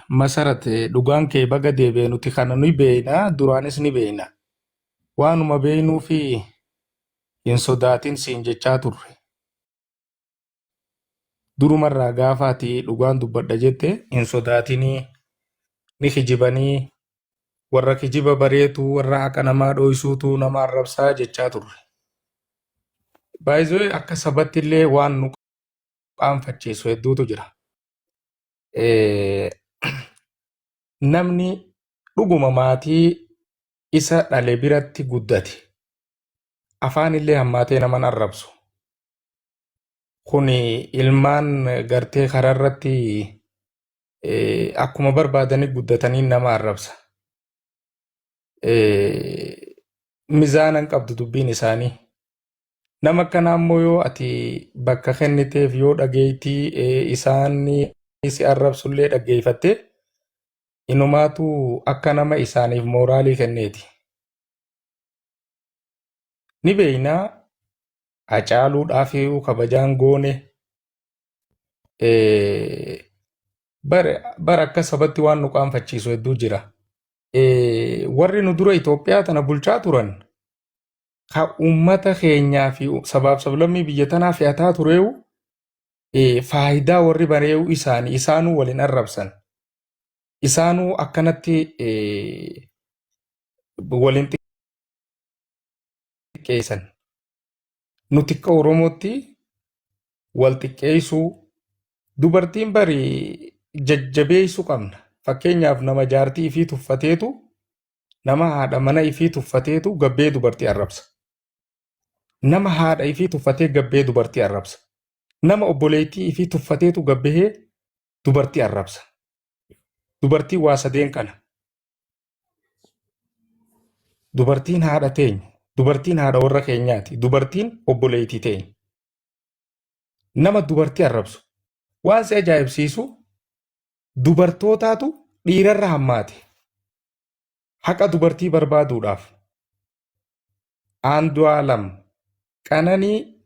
Masarat, dhugaan kee baga deebi'e. Nuti kana ni beekna, duraanis ni beekna. Waanuma beeknuu fi hin sodaatin siin jechaa turre. Durumarraa gaafa ati dhugaan dubbadha jette hin sodaatinii, ni kijibanii, warra kijiba bareetu, warra haqa namaa dhoysuutu nama arrabsaa jechaa turre. Baay'ee akka sabatti illee waan nu qaanfachiisu hedduutu jira. Namni dhuguma maatii isa dhale biratti guddate afaan illee hammaatee naman arrabsu. Kun ilmaan gartee karaa irratti akkuma barbaadanii guddatanii nama arrabsa. Mizaana hin qabdu dubbiin isaanii. Nama akkanaa immoo yoo ati bakka kenniteef, yoo dhageettii isaan si arrabsullee dhaggeeffatte, inumaatu akka nama isaaniif mooraalii kenneeti. Ni beeknaa, Hacaaluudhaaf kabajaan goone. Bara akka sabatti waan nu qaanfachiisu hedduu jira. Warri nu dura Itoophiyaa tana bulchaa turan ka uummata keenyaa fi sabaaf sablammii biyya tanaa fe'ataa tureewu, faayidaa warri bareewu isaanii isaanuu waliin arrabsan. Isaanuu akkanatti waliin xiqqeessan. Nuti akka Oromootti wal xiqqeessuu, dubartiin bari jajjabeessuu qabna. Fakkeenyaaf, nama jaartii ifii tuffateetu, nama haadha mana ifii tuffateetu gabbee dubartii arrabsa. Nama haadha ifii tuffatee gabbee dubartii arrabsa. Nama obboleettii ifii tuffateetu gabbee dubartii arrabsa. Dubartiin waa sadeen kana. Dubartiin haadha teenya. Dubartiin haadha warra keenyaati. Dubartiin obboleettii teenya. Nama dubartii arrabsu. Waan si ajaa'ibsiisu, dubartootaatu dhiirarra hammaate. Haqa dubartii barbaaduudhaaf. Andu'aalam Qananii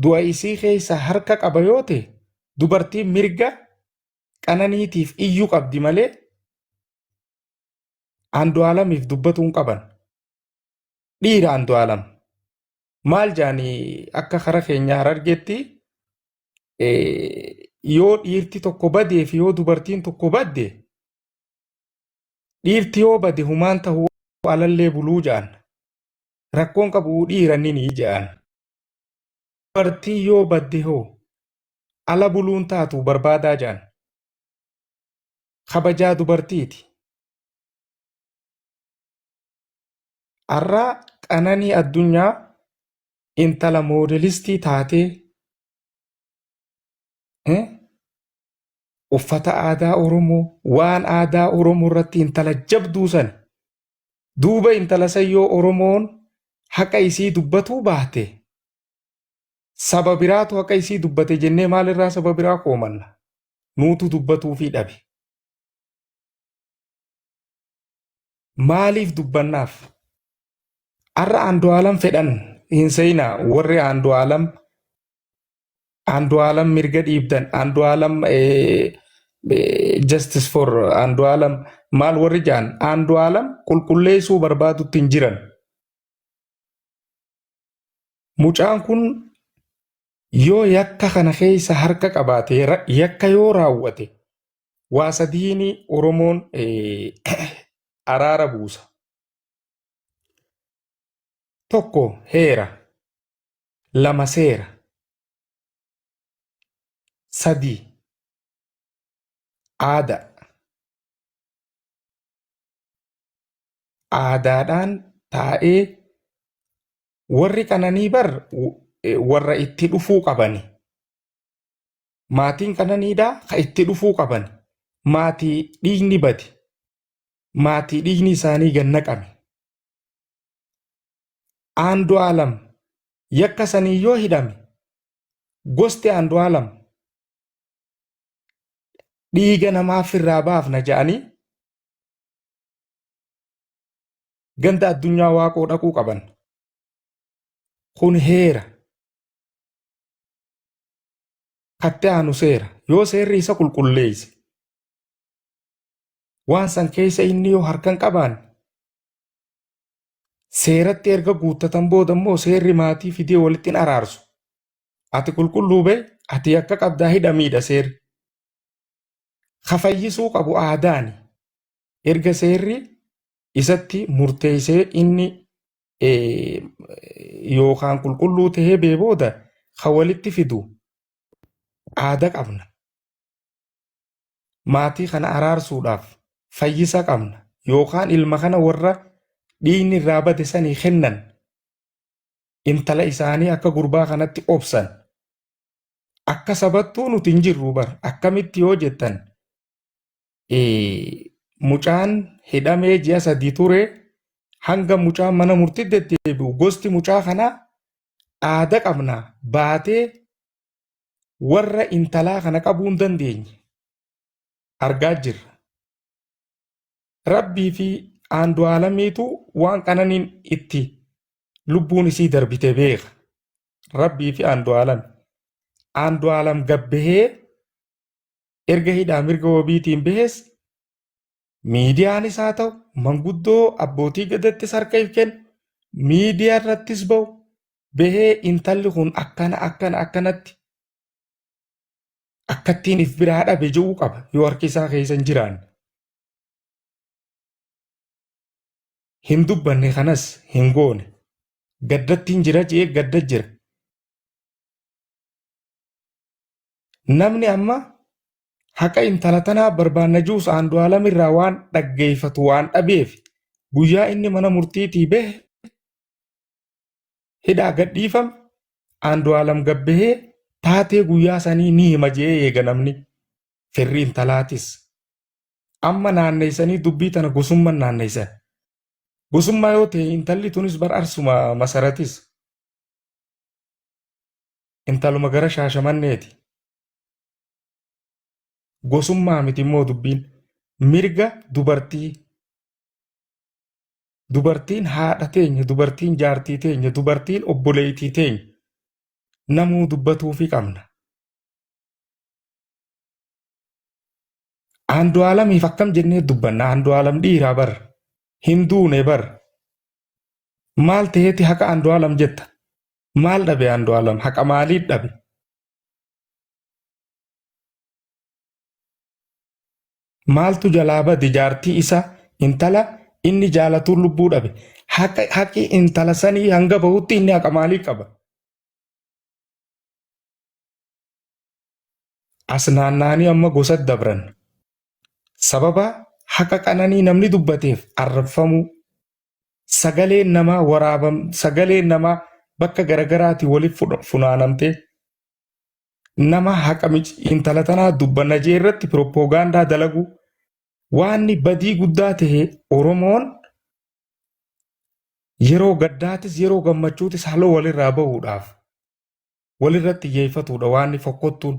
du'a isii keessa harka qaba yoo ta'e, dubartiin mirga Qananiitiif iyyuu qabdi malee Andu'aalamiif dubbatuu hin qaban. Dhiira Andu'aalam. Maal jaanii, akka kara keenya Harargeetti yoo dhiirti tokko badee fi yoo dubartiin tokko badde, dhiirti yoo bade humaan ta'uu alallee buluu ja'an. Rakkoon qabu, dhiira nini ja'an. Dubartii yoo badde hoo ala buluun taatu, barbaadaa ja'an. Kabajaa dubartiiti. Har'a Qananii Addunyaa intala moodelistii taatee, uffata aadaa Oromoo, waan aadaa Oromoo irratti intala jabduu sani. Duuba intala san yoo Oromoon haqa isii dubbatuu baate, saba biraatu haqa isii dubbate jennee maalirraa saba biraa koomanna? Nuutu dubbatuufii dhabe. Maaliif dubbannaaf? Har'a Andu'aalam fedhan hin seenaa, warri Andu'aalam mirga dhiibdan, Andu'aalam, justice for Andu'aalam maal warri jaan, Andu'aalam qulqulleessuu barbaadutti hin jiran. Mucaan kun yoo yakka kana keessa harka qabaate, yakka yoo raawwate, waa sadiini Oromoon araara buusa. Tokko heera, lama seera, sadi aada. Aadaadhaan taa'ee warri Qananii bar warra itti dhufuu qabani. Maatiin Qananiidhaa ka itti dhufuu qaban. Maatii dhiigni bade. Maatii dhiigni isaanii gad naqame. Andu'aalam yakka sanii yoo hidhame, gosti Andu'aalam dhiiga namaaf irraa baafna jedhanii ganda Addunyaa Waaqoo dhaquu qaban. Kun heera. Katti aanu seera. Yoo seerri isa qulqulleesse. Waan san keessa inni yoo harkan qabaanne seeratti erga guuttatan booda immoo seerri maatii fidee walitti hin araarsu. Ati qulqulluu bee ati akka qabdaa hidhamiidha seerri. Ka fayyisuu qabu aadaani. Erga seerri isatti murteessee inni yookaan qulqulluu tahee bee booda ka walitti fidu aada qabna. Maatii kana araarsuudhaaf fayyisa qabna yookaan ilma kana warra dhiigni irraa bade sanii kennan intala isaanii akka gurbaa kanatti obsan. Akka sabattuu nuti hin jirru bar akkamitti yoo jettan mucaan hidhamee ji'a 3 ture hanga mucaan mana murtii deddeebi'u gosti mucaa kanaa aada qabna baatee warra intalaa kana qabuu hin dandeenye argaa jirra. Rabbii fi Andu'aalamiitu waan qananiin itti lubbuun isii darbite beeka. Rabbii fi Andu'aalam. Andu'aalam gabbahee erga hidhaa mirga wabiitiin bahes miidiyaanis haa ta'u manguddoo abbootii gadattis harka if kennu miidiyaa irrattis bahu bahee intalli kun akkana akkana akkanatti akkattiin if biraa dhabe je'uu qaba yoo harki isaa keessa hin jiraanne. Hin dubbanne kanas hin goone. Gaddattiin jira je'ee gadda jira. Namni amma haqa intala tanaa barbaanna ji'us Andu'aalam irraa waan dhaggeeffatu waan dhabeef guyyaa inni mana murtiitii bahe hidhaa gadhiifame Andu'aalam gabbahee taatee guyyaa sanii ni hima je'ee eega namni firri intalaatis. Amma naanneessanii dubbii tana gosumman naanneessan. Gosummaa yoo ta'e intalli tunis bar arsuma masaratis. Intaluma gara shaashamanneeti. Gosummaa miti immoo dubbiin mirga dubartii. Dubartiin haadha teenya, dubartiin jaartii teenya, dubartiin obboleettii teenya namuu dubbatuufi qabna. Andu'aalamiif akkam jennee dubbanna? Andu'aalam dhiiraa bar. Hin duune bar. Maal ta'eeti haqa Andu'aalam jetta? Maal dhabe Andu'aalam? Haqa maalii dhabe? Maaltu jalaa bade jaartii isa intala inni jaalatuun lubbuu dhabe? Haqi intala sanii hanga bahutti inni haqa maalii qaba? As naanna'anii amma gosa dabran. Sababa haqa qananii namni dubbateef arrabfamuu sagaleen namaa waraabam sagaleen namaa bakka garagaraatii waliif funaanamtee nama haqa intala tanaa dubbanna jee irratti piroopoogaandaa dalaguu waanni badii guddaa ta'e Oromoon yeroo gaddaatis yeroo gammachuutis haloo walirraa bahuudhaaf walirratti xiyyeeffatuudha waanni fokkottuun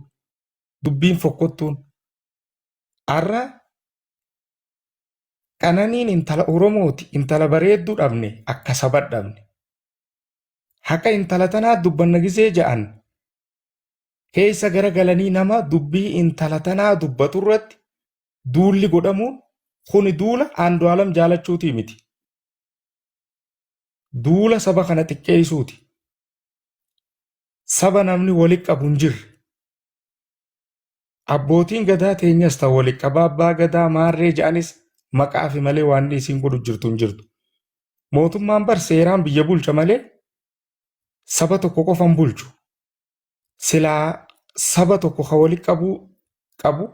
dubbiin fokkottuun har'a Qananiin intala Oromooti intala bareedduu dhabne akka saba dhabne. Haqa intala tanaa dubbanna gisee ja'an keessa gara galanii nama dubbii intala tanaa dubbatu irratti duulli godhamuun kuni duula Andu'aalam jaalachuutii miti. Duula saba kana xiqqeessuuti. Saba namni wali qabu hin jirre. Abbootiin gadaa teenyas ta wali qabaa abbaa gadaa maarree ja'anis maqaafi malee waan isiin godhu jirtu hin jirtu. Mootummaan bar seeraan biyya bulcha malee saba tokko qofa hin bulchu. Silaa saba tokko ka wali qabuu qabu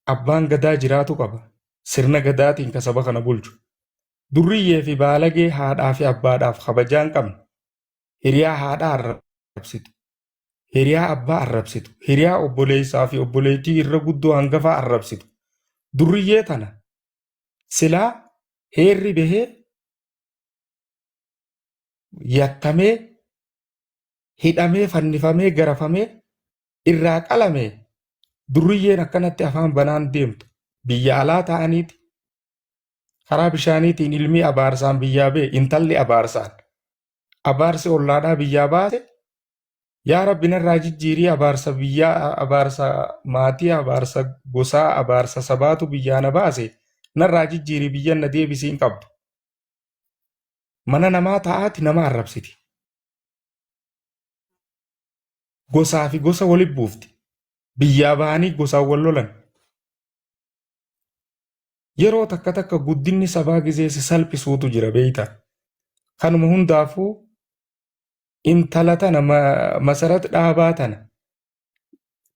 abbaan gadaa jiraatu qaba. Sirna gadaatiin ka saba kana bulchu. Durriyyee fi baalagee haadhaa fi abbaadhaaf kabajaa hin qabne. Hiriyaa haadhaa arrabsitu. Hiriyaa abbaa arrabsitu. Hiriyaa obboleessaa fi obboleettii irra guddoo hangafaa arrabsitu. Durriyyee tana silaa heerri bahee yakkamee hidhamee fannifamee garafamee irraa qalame durriyyeen akkanatti afaan banaan deemtu biyya alaa ta'aniiti karaa bishaaniitiin ilmi abaarsaan biyyaa ba'e intalli abaarsaan abaarsi ollaadhaa biyyaa baase yaa rabbi narraa jijjiirii abaarsa biyyaa abaarsa maatii abaarsa gosaa abaarsa sabaatu biyyaa na baase Narraa jijjiirii biyyan na deebisii hin qabdu. Mana namaa taa'aati nama arrabsiti. Gosaa fi gosa walitti buufti. Biyyaa bahanii gosaan wal lolan. Yeroo takka takka guddinni sabaa gizee si salphisuutu jira beeyta. Kanuma hundaafuu intala tana Masarat Dhaabaa tana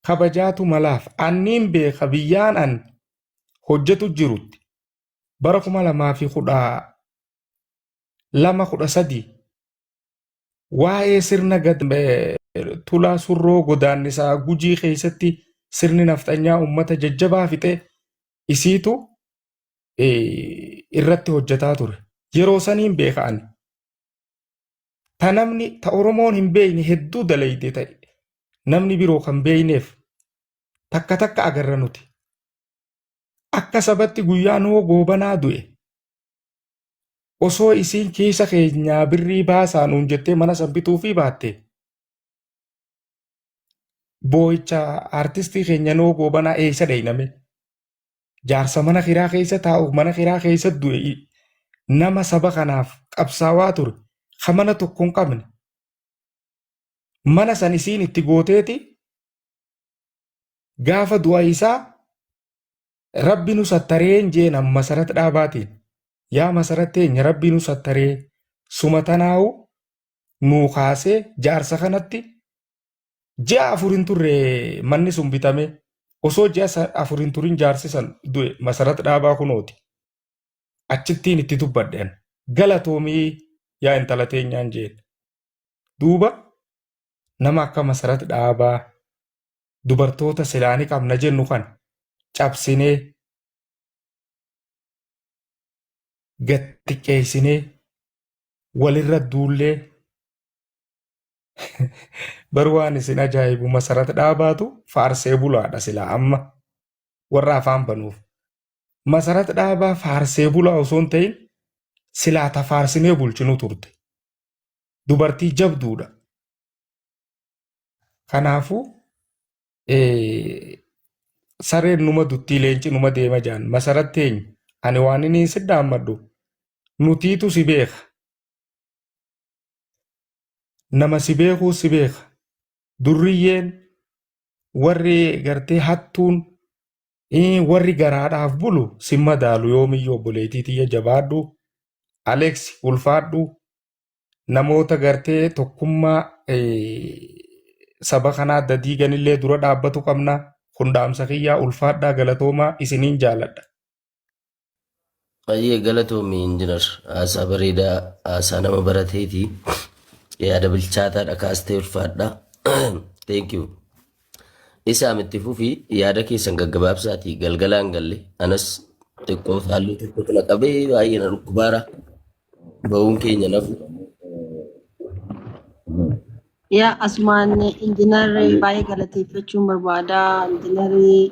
kabajaatu malaaf. Anniin beeka biyyaan an hojjetu jirutti bara 2012 13 waa'ee sirna gad Tulaa Surroo godaannisaa Gujii keessatti sirni nafxanyaa uummata jajjabaa fixee isiitu irratti hojjetaa ture. Yeroo saniin beeka ani. Ta namni ta Oromoon hin beekne hedduu dalayde ta'e namni biroo kan beekneef takka takka agarra nuti. Akka sabatti guyyaa Nuhoo Goobanaa du'e osoo isiin kiisa keenyaa birrii baasaa nuun jettee mana san bituufii baatte boo'icha artistii keenya Nuhoo Goobanaa eessa dheeyname? Jaarsa mana kiraa keessa taa'u mana kiraa keessa du'e nama saba kanaaf qabsaawaa ture ka mana tokko hin qabne mana san isiin itti gooteeti gaafa du'a isaa rabbi nu sattareen jeen amma Masarat Dhaabaatiin yaa Masarat teenya rabbi nu sattaree suma tanaa'u nuu kaasee jaarsa kanatti Ji'a 4 hin turre manni sun bitamee. Osoo ji'a 4 hin turin jaarsi san du'e Masarat Dhaabaa kunooti. Achittiin itti dubbadhe an. Galatoomii yaa intala teenyaan jeen. Duuba nama akka Masarat Dhaabaa dubartoota silaa ni qabna jennu kana cabsinee gad xiqqeessinee walirra duullee Bar waan isin ajaa'ibu Masarat Dhaabaatu faarsee bulaadha silaa amma warra afaan banuuf. Masarat Dhaabaa faarsee bulaa osoo hin ta'in silaa ta faarsinee bulchinu turte. Dubartii jabduudha. Kanaafuu sareen numa duttii leenci numa deema jaan Masarat teenya ani waan inni si dhaammadhu nutiitu si beeka. Nama si beekuu si beeka. Durriyyeen warri gartee hattuun warri garaadhaaf bulu si madaalu yoomiyyuu obboleettii tiyya jabaadhu. Alex ulfaadhu. Namoota gartee tokkummaa saba kanaa adda diiganillee dura dhaabbatu qabna. Kun dhaamsa kiyyaa ulfaadhaa galatoomaa isiniin jaaladha. Baay'ee galatoomi injinar. Haasaa bareedaa, haasaa nama barateeti. Yaada bilchaataadha kaastee ulfaadha. Thank you. Isaam itti fufi yaada keessan gaggabaabsaatii galgalaan galle anas xiqqoo halluu tokkotu na qabee baay'ee na dhukkubaara. Ba'uun keenya nafu. Yaa asumaan injiinarri baay'ee galateeffachuun barbaada. Injiinarri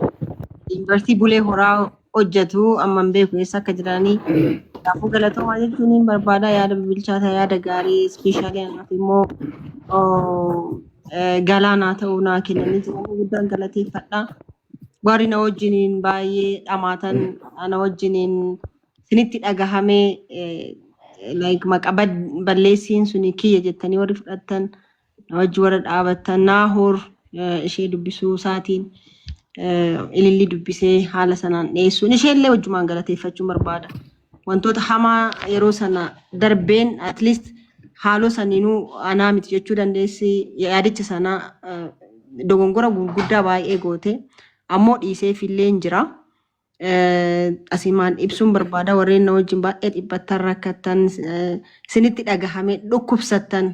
yuunivarsiitii Bulee Horaa hojjetu amma hin beeku eessa akka jiranii. Kanaafuu galatoomaa jechuun hin barbaada. Yaada bilchaataa yaada gaarii especially anaaf immoo galaanaa ta'uu naa kennanii jiran guddaan galateeffadha. Warri na wajjiniin baay'ee dhamaatan ana wajjiniin isinitti dhagahamee like maqa balleessiin suni kiyya jettanii warri fudhattan na wajji warra dhaabattan Naahoor ishee dubbisuu isaatiin ililli dubbisee haala sanaan dhiyeessuun isheellee wajjumaan galateeffachuun barbaada. Wantoota hamaa yeroo sana darbeen at least haaloo saniinuu anaa miti jechuu dandeessi yaadicha sana dogongora gurguddaa baay'ee goote ammoo dhiiseef illee hin jira. Asimaan ibsuun barbaada warreen na wajjin baay'ee dhiphattan rakkattan isinitti dhagahame dhukkubsattan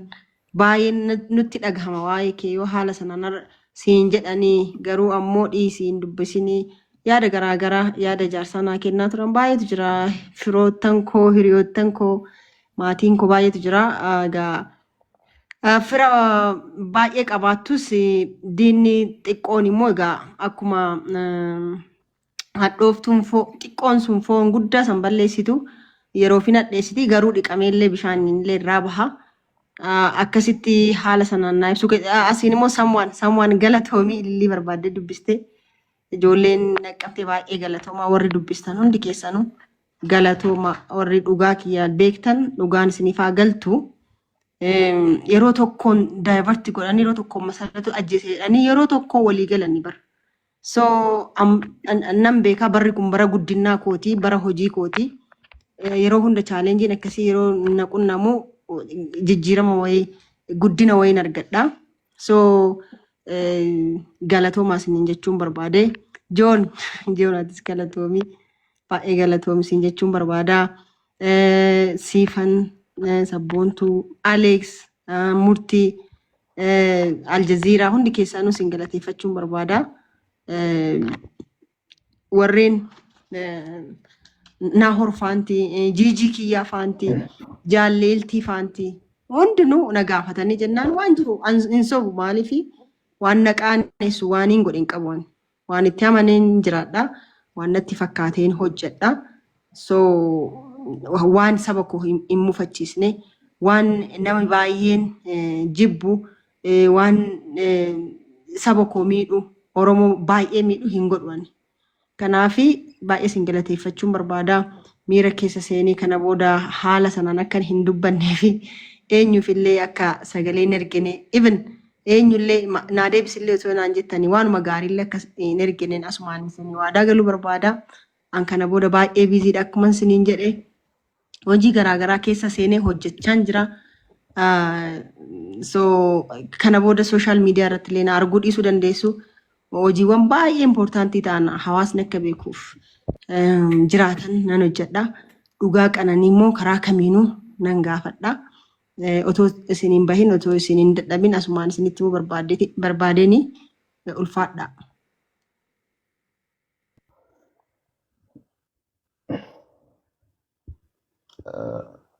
baay'ee nutti dhagahama waa'ee kee yoo haala sanaan siin jedhanii garuu ammoo dhiisii hin dubbisinii yaada garaagaraa yaada ijaarsaa naa kennaa turan baay'eetu jira firoottan koo hiriyoottan koo maatiin koo baay'eetu jira egaa fira baay'ee qabaattus diinni xiqqoon immoo egaa akkuma hadhooftuun foo xiqqoon sun foon guddaa san balleessitu yeroo fin hadheessiti garuu dhiqameellee bishaanillee irraa baha. Akkasitti haala sanaan naa ibsu. Asiin immoo someone galatoomii ilillii barbaaddee dubbiste. Ijoolleen Naqqabtee baay'ee galatoomaa, warri dubbistan hundi keessanuu galatooma, warri dhugaa kiyya beektan dhugaan isiniif haa galtu. Yeroo tokkoon divert godhanii, yeroo tokkoon Masaratu ajjeese jedhanii, yeroo tokkoon walii galanii bara. So nan beekaa, barri kun bara guddinaa kooti, bara hojii kooti. Yeroo hunda challengeiin akkasii yeroo na qunnamu jijjiirama wayii, guddina wayiin argadha. So galatoomaa isiniin jechuun barbaade. Joon, Joon, atis galatoomii, baay'ee galatoomi isin jechuun barbaada. Siifan, Sabboontuu, Alex, Murtii, Aljaziiraa, hundi keessanuu isin galateeffachuun barbaada. Warreen Naahor faanti, Jiijii kiyyaa faanti, Jaalleeltii faanti, hundinuu na gaafatanii jennaan waan jiru hin sobu. Maaliifi waan na qaanessu waan hin godhin qabu ani. Waan itti amaneen jiraadha. Waan natti fakkaateen hojjedha. So waan saba koo hin mufachiisne, waan nama baay'een jibbu, waan saba koo miidhu, Oromoo baay'ee miidhu hin godhu ani. Kanaafi baay'ee isin galateeffachuun barbaada. Miira keessa seenee kana booda haala sanaan akka hin dubbannee fi eenyuuf illee akka sagalee hin ergine, even eenyullee naa deebisillee osoo naan jettanii waanuma gaariillee akka hin ergineen asumaan isinii waadaa galuu barbaada. An kana booda baay'ee busydha, akkuma isiniin jedhe hojii garaagaraa keessa seenee hojjechaan jira. So kana booda social media irratti illee na arguu dhiisuu dandeessu. Hojiiwwan baay'ee important ta'an hawaasni akka beekuuf jiraatan nan hojjedha. Dhugaa Qananii immoo karaa kamiinuu nan gaafadha. Otoo isin hin bahin, otoo isin hin dadhabin asumaan isinitti himuu barbaadeni, ulfaadha.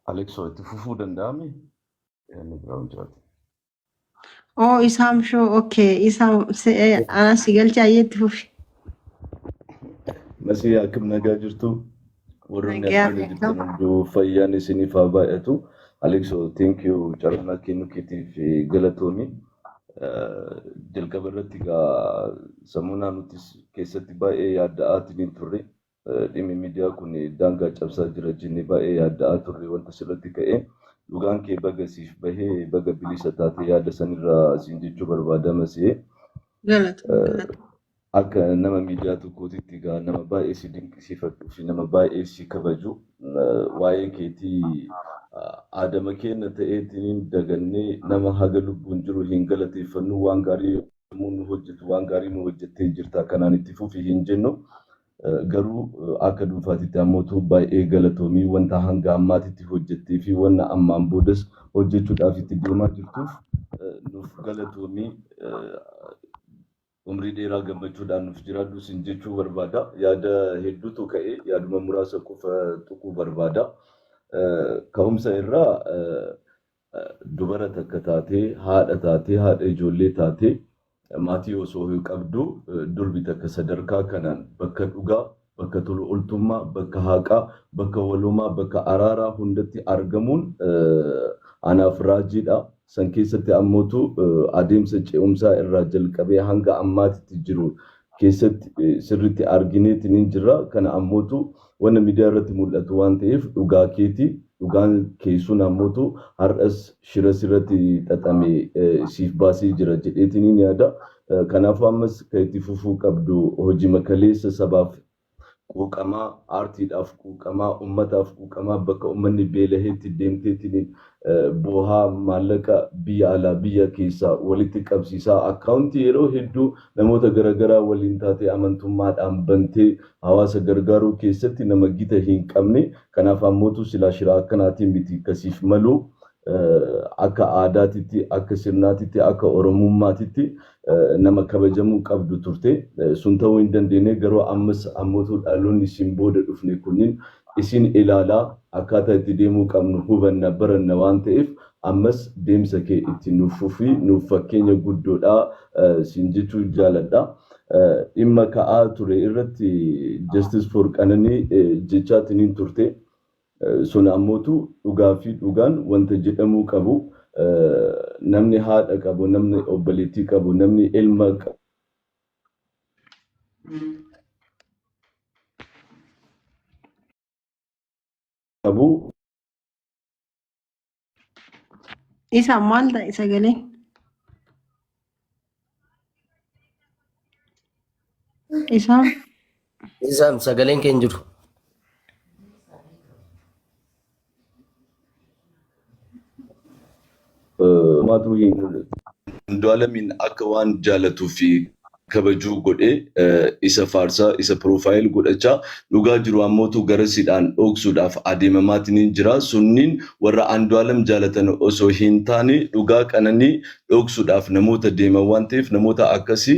Alexoo, itti fufuu danda'ame? Inni biraa hin jiraatu. Oh, Isaam show, okay. Isaam, ana si galcha, ayyee, itti fufi. Masii, akkam nagaa jirtu? Warroonni as Nagaa jala jirtan hunduu fayyaan isiniif haa baay'atu. Alexoo, thank you, carraa kennuu keetiif galatoomi. Jalqaba irratti egaa sammuu naannootti keessatti baay'ee yaadda'aatiin hin turre. Dhimmi miidiyaa kun daangaa cabsaa jira jennee baay'ee yaadda'aa turre wanta sirratti ka'e. Dhugaan kee baga siif bahee, baga bilisa taate yaada sanirraa siin jechuu barbaada, Masee. Galatoom, galatoom. Akka nama miidiyaa tokkootitti egaa nama baay'ee si dinqisiifadhuu fi nama baay'ee si kabaju, waa'ee keetii aadama keenya ta'eetiin dagannee nama haga lubbuun jiru hin galateeffannu. Waan gaarii yommuu nu hojjetu, waan gaarii nu hojjettee jirta, kanaan itti fufi hin jennu. Garuu akka dhuunfaatitti ammootu baay'ee galatoomii, wanta hanga ammaatitti hojjettee fi wanna ammaan boodas hojjechuudhaaf itti deemaa jirtuuf nuuf galatoomii, umrii dheeraa gammachuudhaan nuuf jiraadhu sin jechuu barbaada. Yaada hedduutu ka'e, yaaduma muraasa qofa tuquu barbaada. Ka'umsa irraa dubara takka taatee, haadha taatee, haadha ijoollee taatee, maatii osoo hin qabdu, durbi takka sadarkaa kanaan bakka dhugaa, bakka tola ooltummaa, bakka haqaa, bakka waloomaa, bakka araaraa hundatti argamuun anaaf raajiidha. San keessatti ammootu adeemsa ce'umsaa irraa jalqabee hanga ammaatitti jiru keessatti sirriitti argineetiin hin jirra. Kana ammootu wanna miidiyaa irratti mul'atu waan ta'eef dhugaa keeti. Dhugaan keessuun ammootu har'as shira sirratti xaxame siif baasee jira jedheetiin hin yaada. Kanaafuu ammas kan itti fufuu qabdu hojii makaleessa sabaaf quuqamaa, aartiidhaaf quuqamaa, ummataaf quuqamaa, bakka uummanni beelaheetti deemteetiin boohaa, maallaqa biyya alaa biyya keessaa walitti qabsiisaa, akkaawuntii yeroo hedduu namoota garaagaraa waliin taatee amantummaadhaan bantee hawaasa gargaaruu keessatti nama gita hin qabne. Kanaaf ammootu silaa shira akkanaatiin miti kasiif malu, akka aadaatitti, akka sirnaatitti, akka oromummaatitti nama kabajamuu qabdu turte. Sun ta'uu hin dandeenye. Garuu ammas ammootu dhaloonni isin booda dhufne kunniin isin ilaalaa akkaataa itti deemuu qabnu hubanna, baranna waan ta'eef ammas deemsa kee itti nuuf fufii, nuuf fakkeenya guddoodha siin jechuu jaaladha. Dhimma ka'aa ture irratti Justice for Qananii jechaatiin hin turte. Sun ammootu dhugaa fi dhugaan wanta jedhamuu qabu, namni haadha qabu, namni obboleettii qabu, namni ilma Qabu. Isa maal ta'e sagaleen? Isaa Isaam sagaleen kee hin jiru. Maatuu hin mul'atu. Andu'aalamiin akka waan jaalatuu fi kabajuu godhee isa faarsaa, isa profile godhachaa, dhugaa jiru ammootu garasiidhaan dhooksuudhaaf adeemamaatiniin jira. Sunniin warra Andu'aalam jaalatan osoo hin taane dhugaa qananii dhooksuudhaaf namoota deeman waan ta'eef namoota akkasii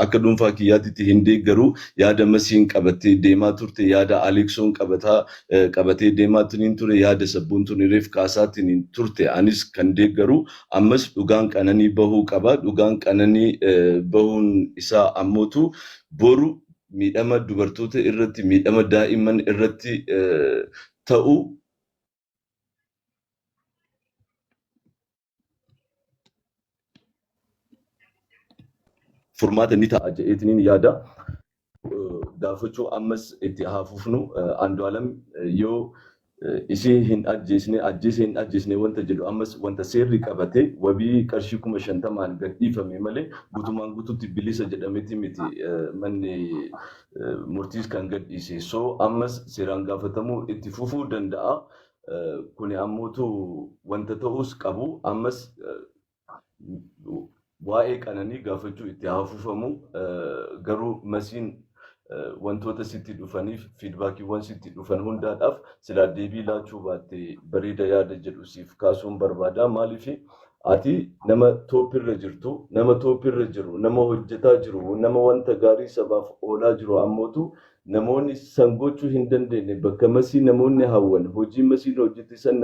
akka dhuunfaa kiyyaatitti hin deeggaru. Yaada Masiin qabattee deemaa turte, yaada Aleeksoon qabataa qabatee deemaatiniin ture, yaada Sabboontuun reef kaasaatiniin turte anis kan deeggaru. Ammas dhugaan Qananii bahuu qaba. Dhugaan Qananii bahuun isaa ammootu boru miidhama dubartoota irratti, miidhama daa'imman irratti ta'u furmaata ni ta'a jedheetiniin yaada. Gaafachuu ammas itti haa fufnu. Andu'aalam yoo isii hin ajjeesne, ajjeese hin ajjeesne wanta jedhu ammas wanta seerri qabate wabii qarshii 50,000 gadhiifame malee guutumaan guututti bilisa jedhameti miti manni murtiis kan gadhiise. So ammas seeraan gaafatamuu itti fufuu danda'a. Kuni ammootu wanta ta'uus qabu. Ammas waa'ee Qananii gaafachuu itti haa fufamu. Garuu Masiin wantoota sitti dhufaniif, feedbackiiwwan sitti dhufan hundaadhaaf silaa deebii laachuu baatte bareeda yaada jedhu siif kaasuun barbaada. Maaliif ati nama toopirra jirtu, nama toopirra jiru, nama hojjetaa jiru, nama wanta gaarii sabaaf oolaa jiru ammootu namoonni san gochuu hin dandeenye bakka Masii namoonni hawwan, hojii Masiin hojjette san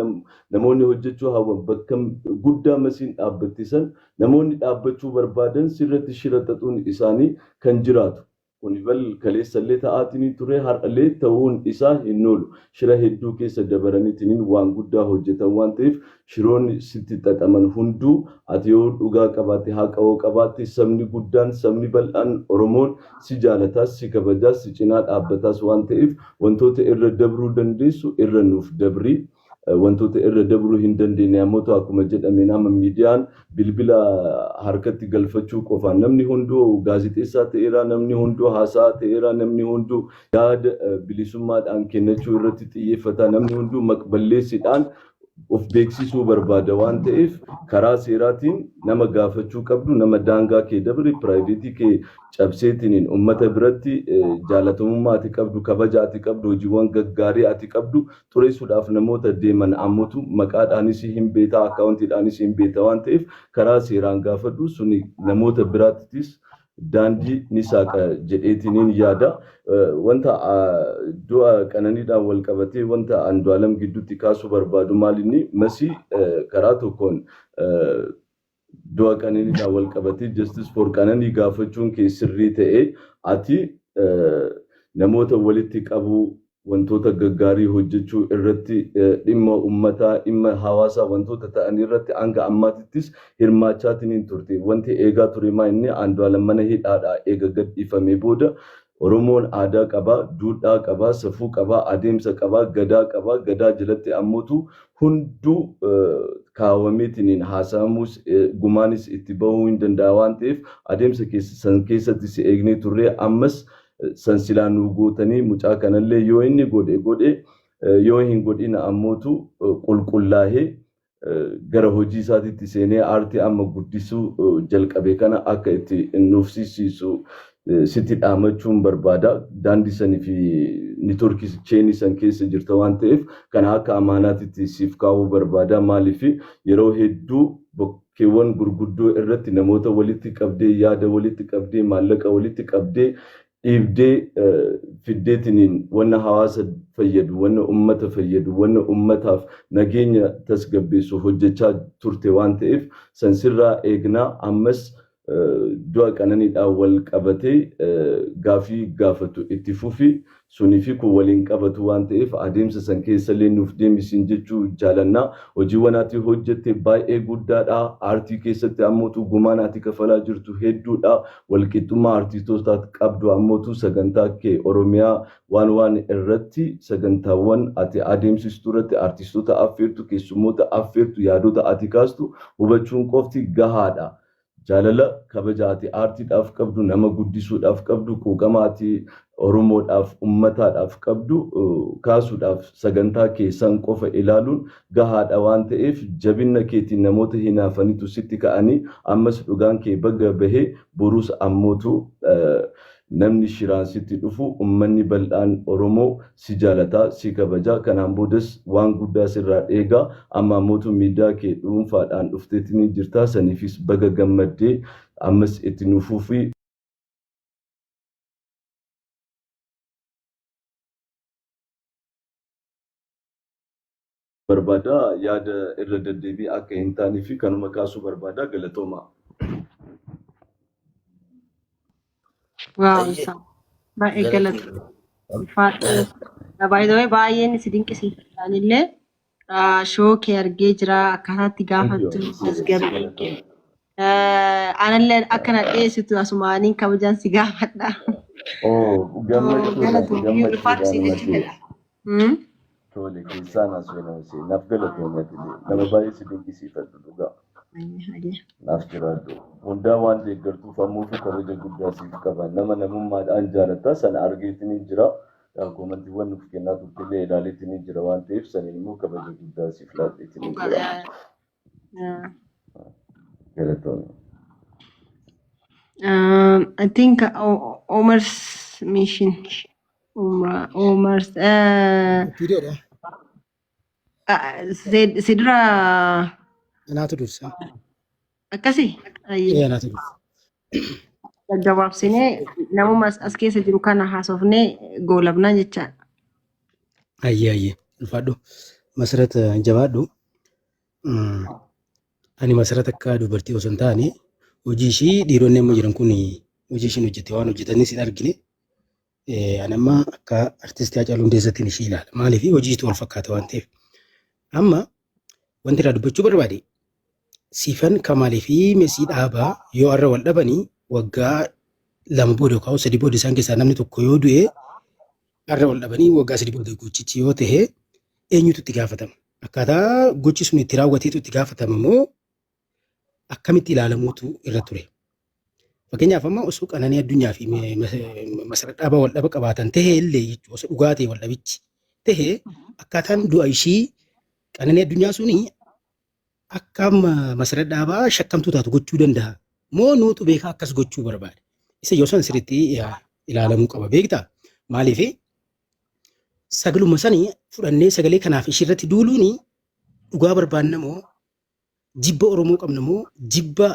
namoonni hojjechuu hawwan, bakka guddaa Masiin dhaabbatte san namoonni dhaabbachuu barbaadan sirratti shira xaxuun isaanii kan jiraatu. Kuni bal kaleessallee ta'aatinii ture, har'allee ta'uun isaa hin oolu. Shira hedduu keessa dabaraniitiniin waan guddaa hojjetan waan ta'eef shiroonni sitti xaxaman hunduu ati yoo dhugaa qabaatte, haqa yoo qabaatte, sabni guddaan, sabni bal'aan Oromoon si jaalataas, si kabajaas, si cinaa dhaabbataas waan ta'eef wantoota irra dabruu dandeessu irra nuuf dabri. Wantoota irra dabruu hin dandeenye ammoo akkuma jedhame nama miidiyaan bilbila harkatti galfachuu qofaan namni hunduu gaazexeessaa ta'eera, namni hunduu haasaa ta'eera, namni hunduu yaada bilisummaadhaan kennachuu irratti xiyyeeffata, namni hunduu maqballeessiidhaan of beeksisuu barbaada waan ta'eef karaa seeraatiin nama gaafachuu qabdu, nama daangaa kee dabre, private kee cabseetiniin ummata biratti jaalatamummaa ati qabdu, kabaja ati qabdu, hojiiwwan gaggaarii ati qabdu xureessuudhaaf namoota deeman ammotu maqaadhaanis hin beeta, akkaawuntiidhaanis hin beeta waan ta'eef karaa seeraan gaafadhu. Suni namoota biraattis daandii ni saaqa jedheetiniin yaada. Wanta du'a Qananiidhaan wal qabatee wanta Andu'aalam gidduutti kaasuu barbaadu maalinni Masii karaa tokkoon du'a Qananiidhaan wal qabatee justice for Qananii gaafachuun kee sirrii ta'ee, ati namoota walitti qabuu, wantoota gaggaarii hojjechuu irratti, dhimma uummataa, dhimma hawaasaa wantoota ta'an irratti hanga ammaatittis hirmaachaatiin turte. Wanti eegaa ture maa inni Andu'aalam mana hidhaadhaa eega gadhiifamee booda Oromoon aadaa qabaa, duudhaa qabaa, safuu qabaa, adeemsa qabaa, gadaa qabaa. Gadaa jalatti ammootu hunduu kaawwameetiniin haasa'amus gumaanis itti bahuu hin danda'a waan ta'eef adeemsa san keessatti si eegnee turre. Ammas san silaa nuu gootanii mucaa kanallee yoo inni godhe godhe, yoo hin godhin ammootu qulqullaahee gara hojii isaatiitti seenee aartii amma guddisuu jalqabe kana akka itti nuufsisiisu sitti dhaamachuun barbaada. Daandii sanii fi networkii chainii san keessa jirta waan ta'eef kana akka amaanaatitti siif kaa'uu barbaada. Maaliif yeroo hedduu bakkeewwan gurguddoo irratti namoota walitti qabdee, yaada walitti qabdee, maallaqa walitti qabdee, dhiibdee fiddeetiniin wanna hawaasa fayyadu, wanna ummata fayyadu, wanna ummataaf nageenya tasgabbeessu hojjechaa turte waan ta'eef san sirraa eegnaa ammas. Du'a Qananiidhaan wal qabatee gaafii gaafatu itti fufi. Sunii fi kun waliin qabatu waan ta'eef adeemsa san keessallee nuuf deemi siin jechuu jaalanna. Hojiiwwan ati hojjette baay'ee guddaadha. Aartii keessatti ammootu gumaan ati kafalaa jirtu hedduudha. Walqixxummaa artiistootaaf qabdu ammootu sagantaa kee Oromiyaa waan waan irratti sagantaawwan ati adeemsistu irratti artistoota affeertu, keessummoota affeertu, yaadota ati kaastu hubachuun qofti gahaadha. Jaalala kabaja ati aartiidhaaf qabdu, nama guddisuudhaaf qabdu, quuqama ati Oromoodhaaf, ummataadhaaf qabdu kaasuudhaaf sagantaa kee san qofa ilaaluun gahaadha waan ta'eef jabinna keetiin namoota hinaafanitu sitti ka'anii ammas dhugaan kee baga bahe boruus ammootu namni shiraan sitti dhufu ummanni bal'aan Oromoo si jaalata, si kabaja. Kanaan boodas waan guddaa sirraa dheega. Amma ammootu miidiyaa kee dhuunfaadhaan dhufteetini jirta. Saniifis baga gammaddee ammas itti nu fufi. Barbaada yaada irra deddeebii akka hin taanee fi kanuma kaasuu barbaada galatoomaa. Waaw Ayyee isaa baay'ee galatoomii. galatoomii. Ulfaadhu. By the way baay'een si dinqisiifadha anillee shoo kee argee jira akkaataa itti Thank you. gaafattu Anis tasgabbii kee. galatoomi. Anallee akka na dhiyeessitu asumaaniin kabajaan si gaafadha. Oh, Oh, gammachuudhaan galatoomii ulfaadhu gammachuudhaan si jechuu matee fedha. Hmm? tole keessaan as seenaa naaf galatoomi atilee nama baay'ee si dinqisiifadhu dhugaa. Ayyee. Naaf jiraadhu. Hundaa waan deeggartuuf ammoo kabaja guddaa siif qaba. Nama namummaadhaan jaalatta sana argeetiin jira. Koomantiiwwan nuuf kennaa turtellee ilaaleetiin jira waan ta'eef saniin immoo kabaja guddaa siif laadheetiin jira. Galatoomi. I think Omar's mission. Omar's Viidiyoodha. Si dura Anaatu dursa. akkasi. Ayyee. Ee anaatu dursa. Gaggabaabsinee namuma as keessa jiru kana haasofnee goolabnaa jechaadha. Ayyee ayyee ulfaadhu. Masarat jabaadhu. Ani Masarat akka dubartii osoo hin taane hojii ishii dhiironni amma jiran kun hojii ishiin hojjette waan hojjetanis hin argine. Ani amma akka artistii Haacaaluu Hundeessaatiin ishii ilaala. Maaliif hojiitu wal fakkaata waan ta'eef. Amma wanti irraa dubbachuu barbaade Siifan Kamaalii fi Mesii Dhaabaa yoo har'a wal dhabanii waggaa 2 booda yookaan 3 booda isaan keessaa namni tokko yoo du'e har'a wal dhabanii waggaa 3 booda gochichi yoo ta'e eenyutu itti gaafatama? Akkaataa gochi sun itti raawwateetu itti gaafatama moo akkamitti ilaalamuutu irra ture? Fakkeenyaaf amma osoo Qananii Addunyaa fi Masarat Dhaabaa wal dhaba qabaatan ta'e illee jechuudha osoo dhugaa ta'e wal dhabichi ta'e akkaataan du'a ishii Qananii Addunyaa suni akka Masarat Dhaabaa shakkamtuu taatu gochuu danda'a. Moo nuutu beekaa akkas gochuu barbaade? Isa yoo san sirriitti ilaalamuu qaba beektaa? Maaliif sagaluma sanii fudhannee sagalee kanaaf ishiirratti duuluun dhugaa barbaanna moo jibba Oromoo qabna moo jibba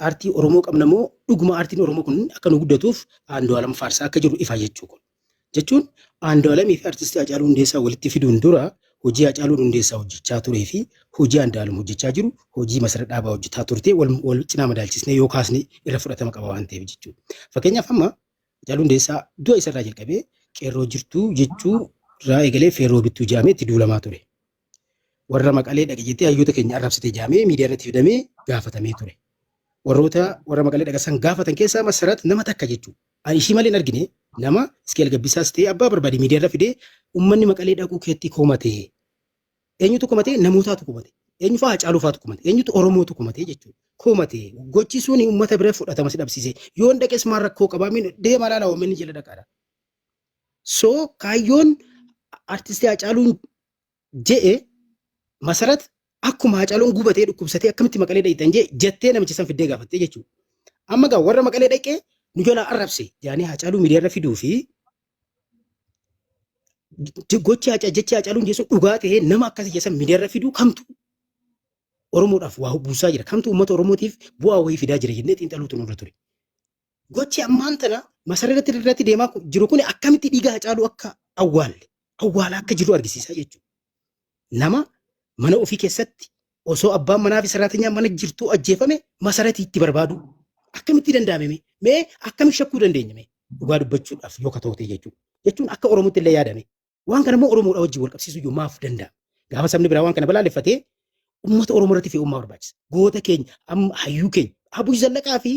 aartii Oromoo qabna moo dhuguma aartiin Oromoo kun akka nu guddatuuf Andu'aalam faarsaa akka jiru ifa jechuu kun. Jechuun Andu'aalamii fi artistii Haacaaluu Hundeessaa walitti fiduun dura hojii Haacaaluu Hundeessaa hojjechaa turee fi hojii Andu'aalam hojjechaa jiru hojii Masarat Dhaabaa hojjetaa turte wal cinaa madaalchisnee yoo kaasne irra fudhatama qaba waan ta'eef jechuudha. Fakkeenyaaf amma Haacaaluu Hundeessaa du'a isarraa jalqabee qeerroo jirtuu jechuu irraa eegalee feerroo bittuu jedhamee itti duulamaa ture. Warra Maqalee dhaqe jettee hayyoota keenya arrabsite jedhamee miidiyaa irratti fidamee gaafatamee ture. Warroota warra Maqalee dhaqan san gaafatan keessaa Masarat nama takka jechuudha. Ani ishii malee hin argine nama Iskeel Gabbisaas ta'ee abbaa barbaade miidiyaa irra fidee uummanni Maqalee dhaquu keetti komate. Eenyutu komate? Namootaatu komate. Eenyu fa'aa Haacaaluu fa'aatu komate. Eenyutu Oromootu komate jechuudha. Komate. Gochi suni uummata bira fudhatama si dhabsiise. Yoon dhaqes maal rakkoo qabaa deemaa laala uummanni jala dhaqaadha. So kaayyoon artistii Haacaaluun je'e Masarat akkuma Haacaaluun gubatee dhukkubsatee akkamitti Maqalee dhaqxan jee jettee namicha san fiddee gaafattee jechuudha. Amma gaa warra Maqalee dhaqee nu jalaa arrabse jaanii Haacaaluu miidiyaarra fiduu fi gochi jechi Haacaaluun jechuun dhugaa ta'ee nama akkasii jesan miidiyaarra fiduu kamtu Oromoodhaaf waa buusaa jira kamtu uummata Oromootiif bu'aa wayii fidaa jira jennee xiinxaluutu nurra ture. Gochi ammaan tana Masarat irratti deemaa jiru kun akkamitti dhiiga Haacaaluu akka awwaalle awwaalaa akka jiru argisiisaa jechuudha. Nama mana ofii keessatti osoo abbaan manaa fi saraatinyaa mana jirtuu ajjeefame Masaratii itti barbaadu. Akkamitti danda'ame mee? Mee akkamitti shakkuu dandeenya mee? Dhugaa dubbachuudhaaf yoo ka ta'u ta'e jechuudha. Jechuun akka Oromootti illee yaadame. Waan kana immoo Oromoodha wajjin wal qabsiisuu iyyuu maaf danda'a? Gaafa sabni biraa waan kana balaaleffatee uummata Oromoo irratti fe'ummaa barbaachisa. Goota keenya, amma hayyuu keenya, Abush Zallaqaa fi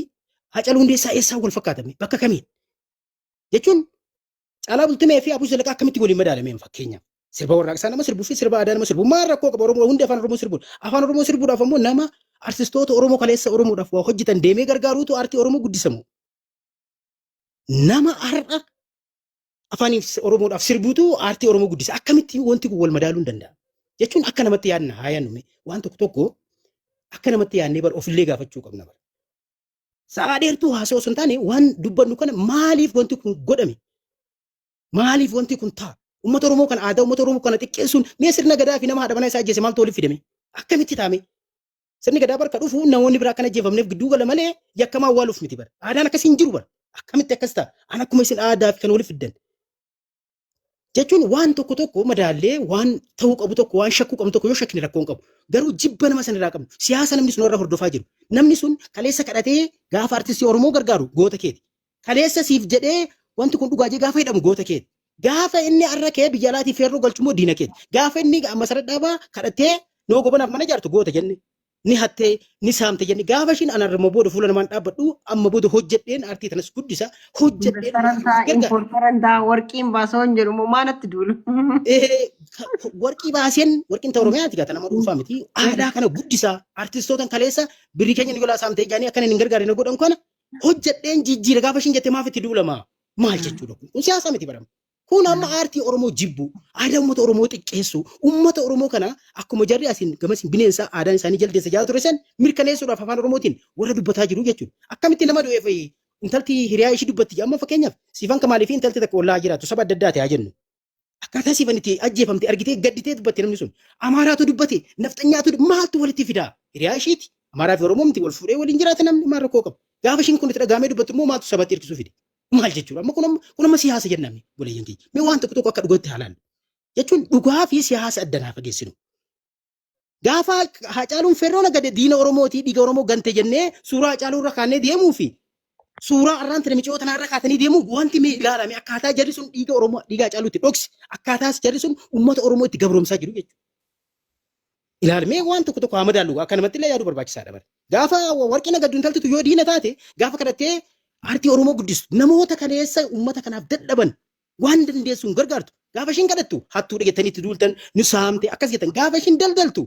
Hacaaluu Hundeessaa eessaan wal fakkaatame? Bakka kamiin? Jechuun Caalaa Bultumee fi Abush Zallaqaa akkamitti waliin madaalameen fakkeenyaaf? Sirba warraaqsaa nama sirbuu fi sirba aadaa nama sirbu. Maal rakkoo qaba Oromoo hundi afaan Oromoo sirbuun? Afaan Oromoo sirbuudhaaf ammoo nama artistoota Oromoo kaleessa Oromoodhaaf waa hojjetan deemee gargaaruutu aartii Oromoo guddisamu. Nama har'a afaaniif Oromoodhaaf sirbuutu aartii Oromoo guddisa. Akkamitti wanti kun wal madaaluu hin danda'a? Jechuun akka namatti yaadna haa yaadnu mee. Waan tokko tokko akka namatti yaadnee bar ofillee gaafachuu qabna bara. Sa'aa dheertuu haasa'u osoo hin taane waan dubbannu kana maaliif wanti kun godhame? Maaliif wanti kun ta'a? Uummata Oromoo kana aadaa uummata Oromoo kana xiqqeessuun mee sirna gadaa fi nama haadha manaa isaa ajjeese maaltu walitti fidame? Akkamitti taame? Sirni gadaa barka dhufu namoonni biraa kan ajjeefamneef gidduu gala malee yakkamaa awwaaluuf miti bara. Aadaan akkasii hin jiru bara. Akkamitti akkas ta'a? An akkuma isin aadaa fi kan walitti fiddan. Jechuun waan tokko tokko madaallee waan ta'uu qabu tokko waan shakkuu qabnu tokko yoo shakkine rakkoo hin qabu. Garuu jibba nama sanirraa qabnu siyaasa namni sun irra hordofaa jiru. Namni sun kaleessa kadhatee gaafa artistii Oromoo gargaaru goota keeti. Kaleessa siif jedhee wanti kun dhugaa jee gaafa hidhamu goota keeti. Gaafa inni har'a kee biyya alaatii feerroo galchu immoo diina keeti. Gaafa inni masarat dhaabaa kadhatee noo gobanaaf mana ijaartu goota jenne. Ni hattee ni saamte jenne. Gaafa ishiin ana irra booda fuula namaan dhaabbadhu amma booda hojjedheen aartii tanas guddisa hojjedheen uummata kanaaf Investarantaa gargaara. importarantaa warqiin baasoo hin jedhu moo maalatti duulu? Warqii baaseen warqiin ta Oromiyaati gaa ta nama dhuunfaa miti. Aadaa kana guddisa artistootan kaleessa birrii keenya ni golaa saamtee jaanii akkana hin gargaarine godhan kana hojjedheen jijjiira gaafa ishiin jette maaf itti duulama? Maal jechuudha kun? Kun siyaasa miti barama. Kun amma aartii Oromoo jibbu, aadaa uummata Oromoo xiqqeessu, uummata Oromoo kana akkuma jarri asiin gamasiin bineensa aadaan isaanii jaldeessa jaa ture san mirkaneessuudhaaf afaan Oromootiin warra dubbataa jiru jechuudha. Akkamitti nama du'eef intalti hiriyaa ishii dubbatti amma fakkeenyaaf Siifan Kamaalii fi intalti takka ollaa jiraattu saba adda addaati haa jennu. Akkaataa Siifan itti ajjeefamte argitee gadditee dubbatte namni sun. Amaaraatu dubbate, nafxanyaatu maaltu walitti fidaa? Hiriyaa ishiiti. Amaaraa fi Oromoo miti wal fuudhee waliin jiraata namni maal rakkoo qabu. Gaafa ishiin kun itti dhagahamee dubbattu immoo maaltu sabatti hirkisuu fide? Maal jechuudha? Amma kun amma siyaasa jennaan obboleeyyan keenya. Mee waan tokko tokko akka dhugaatti haa laallu. Jechuun dhugaa fi siyaasa adda naa fageessinu. Gaafa Haacaaluun ferroo nagade diina Oromootii dhiiga Oromoo gante jennee suuraa Haacaaluu irra kaannee deemuu fi suuraa arraan tana miciyoo tanaa irra kaatanii deemuu wanti mee ilaalame akkaataa jarri sun dhiiga Oromoo dhiiga Haacaaluu itti dhoksi akkaataa jarri sun uummata Oromoo itti gabroomsaa jiru jechuudha. Ilaalmee waan tokko tokko haa madaallu akka namatti illee yaaduu barbaachisaadha bara. Gaafa warqii nagaddu intaltitu yoo diina taate gaafa kadhattee aartii Oromoo guddistu namoota kaleessa uummata kanaaf dadhaban waan dandeessuun gargaartu gaafa ishiin kadhattu hattuudha jettanii itti duultan nu saamte akkas jettan gaafa ishiin daldaltu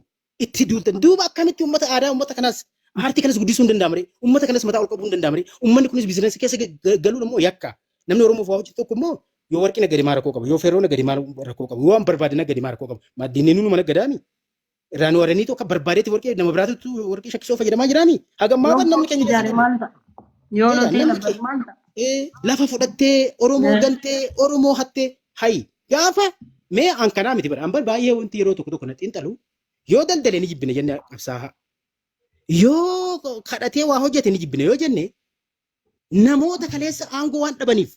itti duultan duuba akkamitti uummata aadaa uummata kanaas aartii kanas guddisuu hin danda'amre uummata kanas mataa ol qabuu hin danda'amre uummanni kunis biizinasii keessa galuun immoo yakka namni Oromoof waa hojjetu tokko immoo yoo warqii nagade maa rakkoo qaba yoo feerroo nagade maa rakkoo qaba yoo waan barbaade nagade maa rakkoo qaba maaddiinni numa nagadaami irraa nu araniitu akka barbaadetti warqee nama biraatutu warqee shakkisoo fayyadamaa jiraami haga ammaa Yoon kan namni fooqii keenya keessa ijaare jiru maal ta'a? Yoon Egaa hoteela namni bane kee maal ta'a? lafa fudhattee Oromoo gantee Oromoo hattee hayi gaafa mee an kanaa miti bara an bar baay'ee wanti yeroo tokko tokko na xiinxalu yoo daldale ni jibbine jenne qabsaahaa yoo kadhatee waa hojjete ni jibbine yoo jenne namoota kaleessa aangoo waan dhabaniif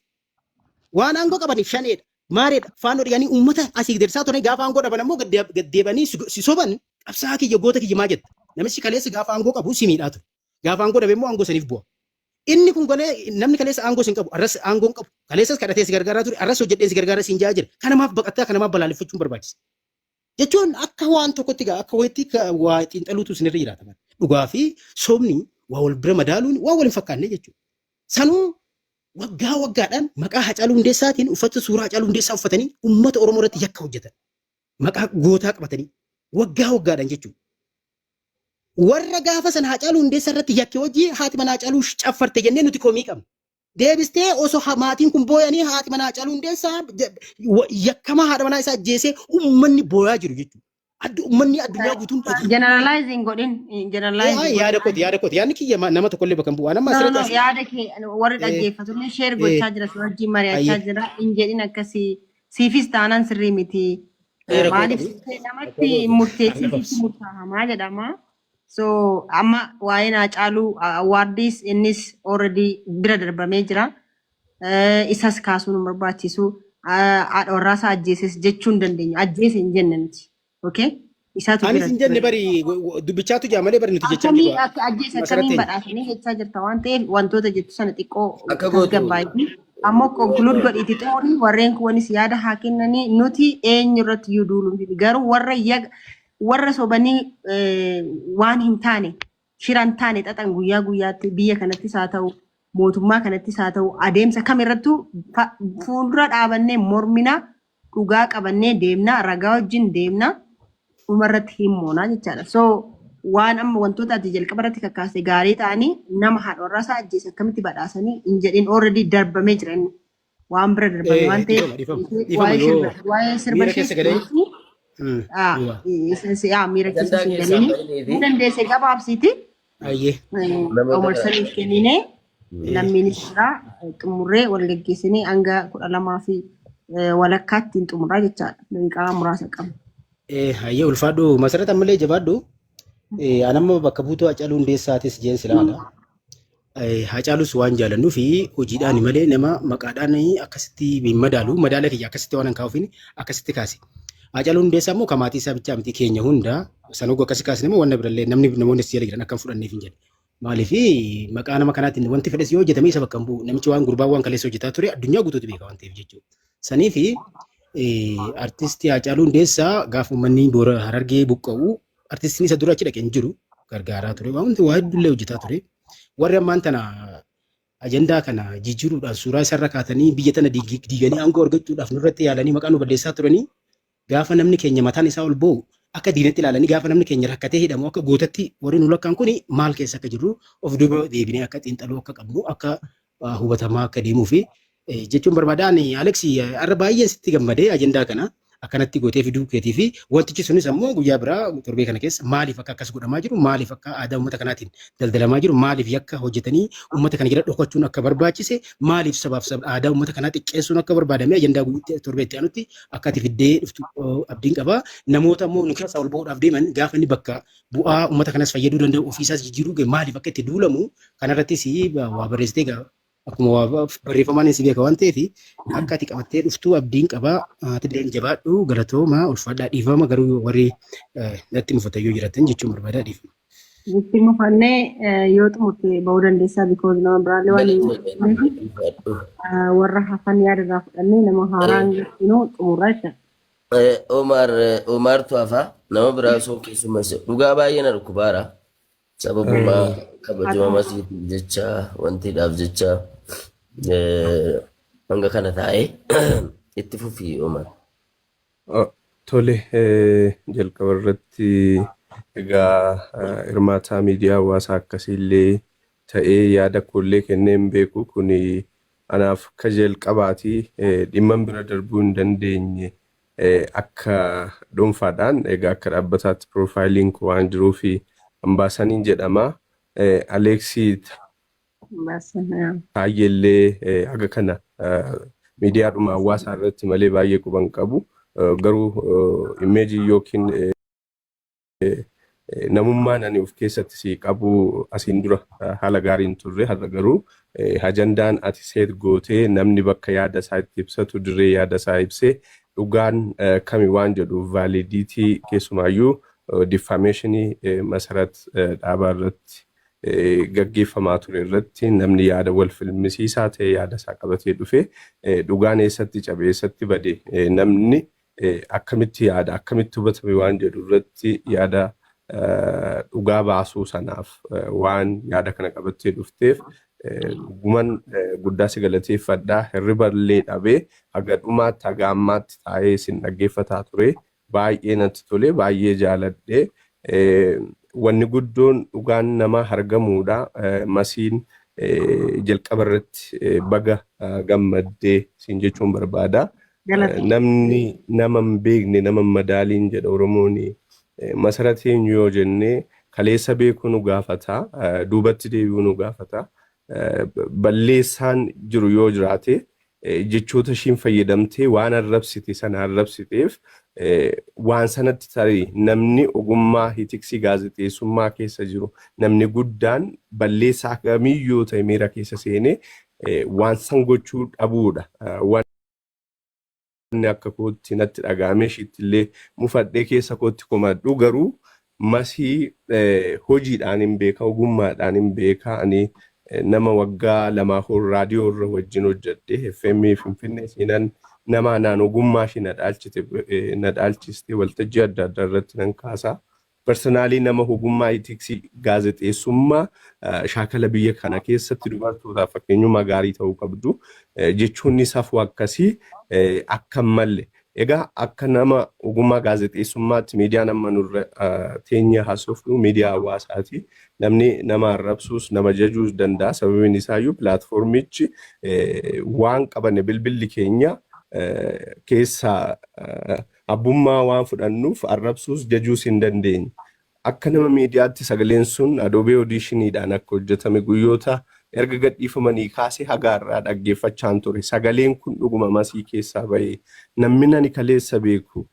waan aangoo qabaniif shaneedha maareedha faannoo dhiyanii uummata asii dirsaa turan gaafa aangoo dhaban ammoo gaddeebanii si soban qabsaa'aa kiyya goota kiyya maa jetta namichi kaleessa gaafa aangoo qabu si miidhaa ture gaafa aangoo dhabe immoo aangoo saniif bu'a. Inni kun galee namni kaleessa aangoo sin qabu arras aangoo hin qabu kaleessas kadhatee si gargaaraa ture arras hojjedhee si gargaaraa siin jaa jira kanamaaf baqattaa kanamaaf balaaleffachuun barbaachisa. Jechuun akka waan tokkotti gaa akka wayitti waa xiinxaluutu isinirra jiraata. Dhugaa fi sobni waa wal bira madaaluun waan wal hin fakkaanne jechuudha. Sanuu waggaa waggaadhaan maqaa Hacaaluu Hundeessaatiin uffata suuraa Hacaaluu Hundeessaa uffatanii uummata Oromoo irratti yakka hojjetan. Maqaa gootaa qabatanii waggaa waggaadhaan jechuudha. Warra gaafa sana Hacaaluu Hundeessaa irratti yakke hojii haati manaa Hacaaluu caffarte jennee nuti komii qabna. Deebistee osoo maatiin kun booyanii haati manaa Hacaaluu Hundeessaa yakkamaa haadha manaa isaa ajjeesee uummanni booyaa jiru jechuudha. Uummanni addunyaa guutuun dhagee. Generalizing godhin. Generalizing Yaada godhin. kooti yaada kooti yaadni kiyya nama tokkollee bakka hin bu'u. Amma No, no, asirratti no. as Yaada kee warri dhaggeeffatullee share gochaa jira. Si wajjin mari'achaa jira. Hin jedhin akkasii. Siifis taanaan sirrii miti. Rakkoo Maaliif qabu. siftee Rakkoo namatti qabu. murteessii Ana sitti murtaahamaa jedhama. So amma waa'een Haacaaluu award-iis innis already bira darbamee jira. Isas kaasuun hin barbaachisu. Haadha warraasaa ajjeeses jechuu hin dandeenyu. Ajjeese hin jenne nuti. Okay? Isaatu Anis bira hin jenne ture. bari dubbichaatu jaa malee bari nuti jechaa hin Akkamii jirru. akka ajjeese Masarat akkamiin teenya. badhaasanii jechaa jirta waan ta'eef wantoota jettu sana xiqqoo Akka gootu tasgabbaa'ii. Ammoo conclude godhiiti xumurii warreen kuwanis yaada haa kennanii nuti eenyu irratti iyyuu duuluu miti. Garuu warra warra sobanii waan hin taane shira hin taane xaxan guyyaa guyyaatti biyya kanattis haa ta'u mootummaa kanattis haa ta'u adeemsa kam irrattuu fuuldura dhaabannee mormina dhugaa qabannee deemna ragaa wajjin deemna dhumarratti hin moonaa jechaadha. So waan amma wantoota ati jalqaba irratti kakkaase gaarii ta'anii nama haadha warraa isaa ajjeese akkamitti badhaasanii hin jedhin already darbamee jira inni. Waan bira darbame waan ta'eef Dhiifama dhiifama dhiifama waa'ee yoo sirba waa'ee sirba miira ishees keessa galee dhiisii miira keessa Ajandaa hin keessaa galini. bahinii Ni fi dandeesse gabaabsiiti. Ayyee. Namoota Omar saniif kennine lammiinis jira xumurree wal geggeessinee hanga 12 fi walakkaatti hin xumurraa jechaadha. Daqiiqaa muraasa qabna. Hayyee ulfaadhu Masarat ammallee jabaadhu. An amma bakka buutuu Hacaaluu Hundeessaatis jeen silaala. Hacaalus waan jaalannuu fi hojiidhaan malee nama maqaadhaan akkasitti hin madaalu. Madaala kiyya akkasitti waan hin kaa'uufin akkasitti kaase. Hacaaluu Hundeessaa immoo kan maatii isaa bichaa miti keenya hunda san hogguu akkasi kaasne immoo wanna birallee namni namoonni si jala jiran akka hin fudhanneef hin jedhe. Maaliif maqaa nama kanaatiin wanti fedhes yoo hojjetame isa bakka hin bu'u. Namichi waan gurbaan waan kaleessa hojjetaa ture addunyaa guutuutu beeka waan ta'eef jechuudha. Saniif artistii Haacaaluu Hundeessaa gaafa uummanni Boora Harargee buqqa'u artistiin isa dura achi dhaqe hin jiru gargaaraa ture. Waan waa hedduullee hojjetaa ture. Warri ammaan tana ajandaa kana jijjiiruudhaan suuraa isarra kaatanii biyya tana diiganii aangoo argachuudhaaf nurratti yaalanii maqaa nu balleessaa turanii gaafa namni keenya mataan isaa ol ba'u akka diinatti ilaalanii gaafa namni keenya rakkatee hidhamu akka gootatti warri nu lakkaan kuni maal keessa akka jirru of duuba deebinee akka xiinxaluu akka qabnu akka hubatamaa akka deemuu fi jechuun barbaada. Ani Alex har'a baay'een sitti gammadee ajandaa kana akkanatti gootee fiduu keetii fi wantichi sunis ammoo guyyaa biraa torbee kana keessa maaliif akka akkas godhamaa jiru maaliif akka aadaa uummata kanaatiin daldalamaa jiru maaliif yakka hojjetanii uummata kana jala dhokachuun akka barbaachise maaliif sabaaf sab aadaa uummata kanaa xiqqeessuun akka barbaadame ajandaa torbee itti aanutti akka ati fiddee dhuftu abdiin qaba. Namoota immoo nu keessaa ol ba'uudhaaf deeman gaafa inni bakka bu'aa uummata kanas fayyaduu danda'u ofiisaas jijjiiruu ga'e maaliif akka itti duulamu kanarrattis waa barreessitee egaa akkuma waa barreeffamaan si beeka waan ta'eef akka ati qabattee dhuftu abdiin qaba. Ati illee jabaadhu galatooma ulfaadhaa dhiifama garuu warri natti mufatan yoo jiraatan jechuun barbaada dhiifama. Itti mufannee yoo xumurte ba'uu dandeessaa because nama biraallee waan hin Galatoomii warra hafan yaada irraa fudhannee nama haaraan galchinuu xumurraa jechuudha. Omar Omartu hafa nama biraa osoo keessummeesse dhugaa baay'ee na dhukkubaara. Sababuma kabajama masiitiif jecha wantiidhaaf jecha hanga kana taa'ee itti fufii Omar. Tole, jalqaba irratti egaa hirmaataa miidiyaa hawaasaa akkasiillee ta'ee yaada koollee kennee hin beeku. Kuni anaaf akka jalqabaati dhimman bira darbuu hin dandeenye akka dhuunfaadhaan egaa akka dhaabbataatti piroofaayiliin koo waan jiruufi Ambaasaniin jedhama. Aleeksii Taayyeellee haga kana miidiyaadhuma hawaasaa irratti malee baay'ee quban qabu. Garuu imeejii yookiin namummaan ani of keessatti si qabu asiin dura haala gaariin turre har'a garuu ajandaan ati seet gootee namni bakka yaada isaa itti ibsatu dirree yaada isaa ibsee dhugaan kami waan jedhu validity keessumaayyuu defamation Masarat Dhaabaa irratti gaggeeffamaa ture irratti namni yaada wal filmisiisaa ta'e yaada isaa qabatee dhufe dhugaan eessatti cabe eessatti bade namni akkamitti yaada akkamitti hubatame waan jedhu irratti yaada dhugaa baasuu sanaaf waan yaada kana qabattee dhufteef dhuguman guddaa si galateeffadha. Hirriba illee dhabee haga dhumaatti haga ammaatti taa'ee isin dhaggeeffataa ture. Baay'ee natti tole baay'ee jaaladhe. Wanni guddoon dhugaan namaa argamuudha. Masiin jalqaba irratti baga gammaddee siin jechuun barbaada. Namni nama hin beekne nama hin madaaliin jedha Oromoon. Masarat eenyu yoo jenne kaleessa beekuu nu gaafata. Duubatti deebi'uu nu gaafata. Balleessaan jiru yoo jiraate jechoota ishiin fayyadamtee waan arrabsite sana arrabsiteef waan sanatti tarii namni ogummaa hitiksii gaazexeessummaa keessa jiru namni guddaan balleessaa kamiyyuu ta'e miira keessa seenee waan san gochuu dhabuudha. Inni akka kootti natti dhaga'amee ishiitti illee mufadhee keessa kootti komadhu, garuu Masii hojiidhaan hin beeka, ogummaadhaan hin beeka. Ani nama waggaa 2 ol raadiyoo irra wajjin hojjedhe, FM Finfinnee seenan nama anaan ogummaa ishii na dhaalchiste waltajjii adda addaa irratti nan kaasa. Personally, nama ogummaa ethics gaazexeessummaa shaakala biyya kana keessatti dubartootaaf fakkeenyummaa gaarii ta'uu qabdu jechuun safuu akkasii akka hin malle. Egaa akka nama ogummaa gaazexeessummaatti, miidiyaan amma nurra teenya haasofnu miidiyaa hawaasaati. Namni nama arrabsuus nama jajuus danda'a. Sababiin isaayyuu platformichi waan qabanne bilbilli keenya keessaa abbummaa waan fudhannuuf arrabsuus jajuus hin dandeenye. Akka nama miidiyaatti sagaleen sun Adobe Auditioniidhaan akka hojjetame guyyoota erga gadhiifamanii kaasee haga har'aa dhaggeeffachaan ture. Sagaleen kun dhuguma Masii keessaa bahee, namni ani kaleessa beeku,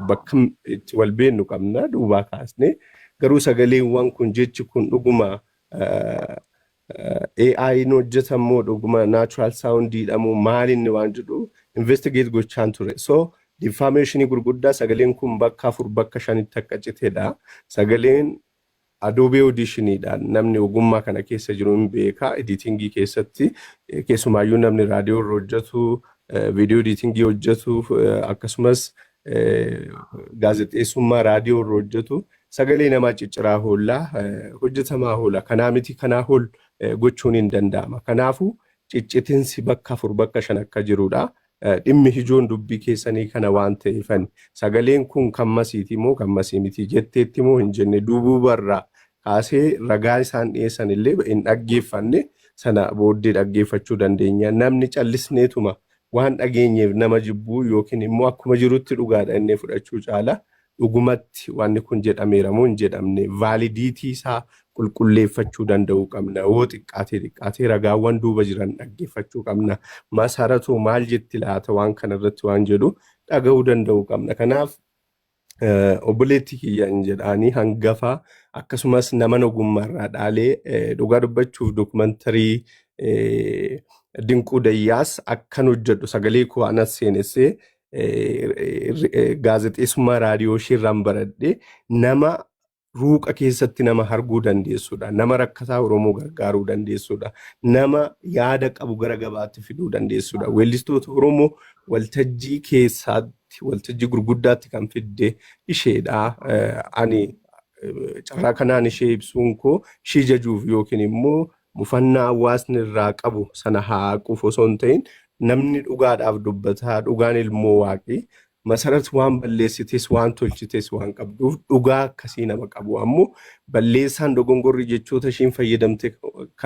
bakka itti wal beennu qabna duubaa kaasne, garuu sagaleewwan kun, jechi kun dhuguma AI'n hojjetamoo, dhuguma natural soundiidha moo maalinni waan jedhu investigate gochaan ture. So defamation gurguddaa sagaleen kun bakka afur, bakka shanitti akka citedha. Sagaleen Adobe Auditioniidhaan, namni ogummaa kana keessa jiru hin beeka. Editing keessatti keessumaayyuu namni raadiyoo irra hojjetu, viidiyoo editing hojjetu, akkasumas gaazexeessummaa raadiyoo irra hojjetu sagalee namaa cicciraa hoollaa hojjetamaa hoola. Kanaa miti, kanaa ol gochuun hin danda'ama. Kanaafuu ciccitinsi bakka afur, bakka shan akka jirudha. Dhimmi ijoon dubbii keessanii kana waan ta'eefan, sagaleen kun kan Masiiti moo kan Masii miti, jetteetti moo hin jenne, duubarraa kaasee ragaa isaan dhiyeessan illee hin dhaggeeffanne, sana booddee dhaggeeffachuu dandeenya. Namni callisneetuma waan dhageenyeef nama jibbuu yookiin immoo akkuma jirutti dhugaadha inni fudhachuu caala, dhugumatti wanni kun jedhameera moo hin jedhamne validity isaa qulqulleeffachuu danda'uu qabna. Yoo xiqqaatee xiqqaatee ragaawwan duuba jiran dhaggeeffachuu qabna. Masaratuu maal jetti laata waan kana irratti waan jedhu dhaga'uu danda'uu qabna. Kanaaf obboleettii kiyya hin jedhaanii hangafa, akkasumas nama ogummaarraa dhaalee, dhugaa dubbachuuf documentary Dinquu Dayyaas akkan hojjedhu sagalee koo anas seenessee gaazexeessummaa raadiyoo isheerraan baradhe, nama ruuqa keessatti nama arguu dandeessudha. Nama rakkataa Oromoo gargaaruu dandeessudha. Nama yaada qabu gara gabaatti fiduu dandeessudha. Weellistoota Oromoo waltajjii keessaatti, waltajjii gurguddaatti kan fidde isheedha. Ani carraa kanaan ishee ibsuun koo ishee jajuuf yookiin immoo mufannaa hawaasni irraa qabu sana haaquuf osoo hin ta'in, namni dhugaadhaaf dubbataa, dhugaan ilmoo waaqii. Masarat waan balleessites waan tolchites waan qabduuf, dhugaa akkasii nama qabu ammoo balleessaan dogongorri jechoota ishiin fayyadamte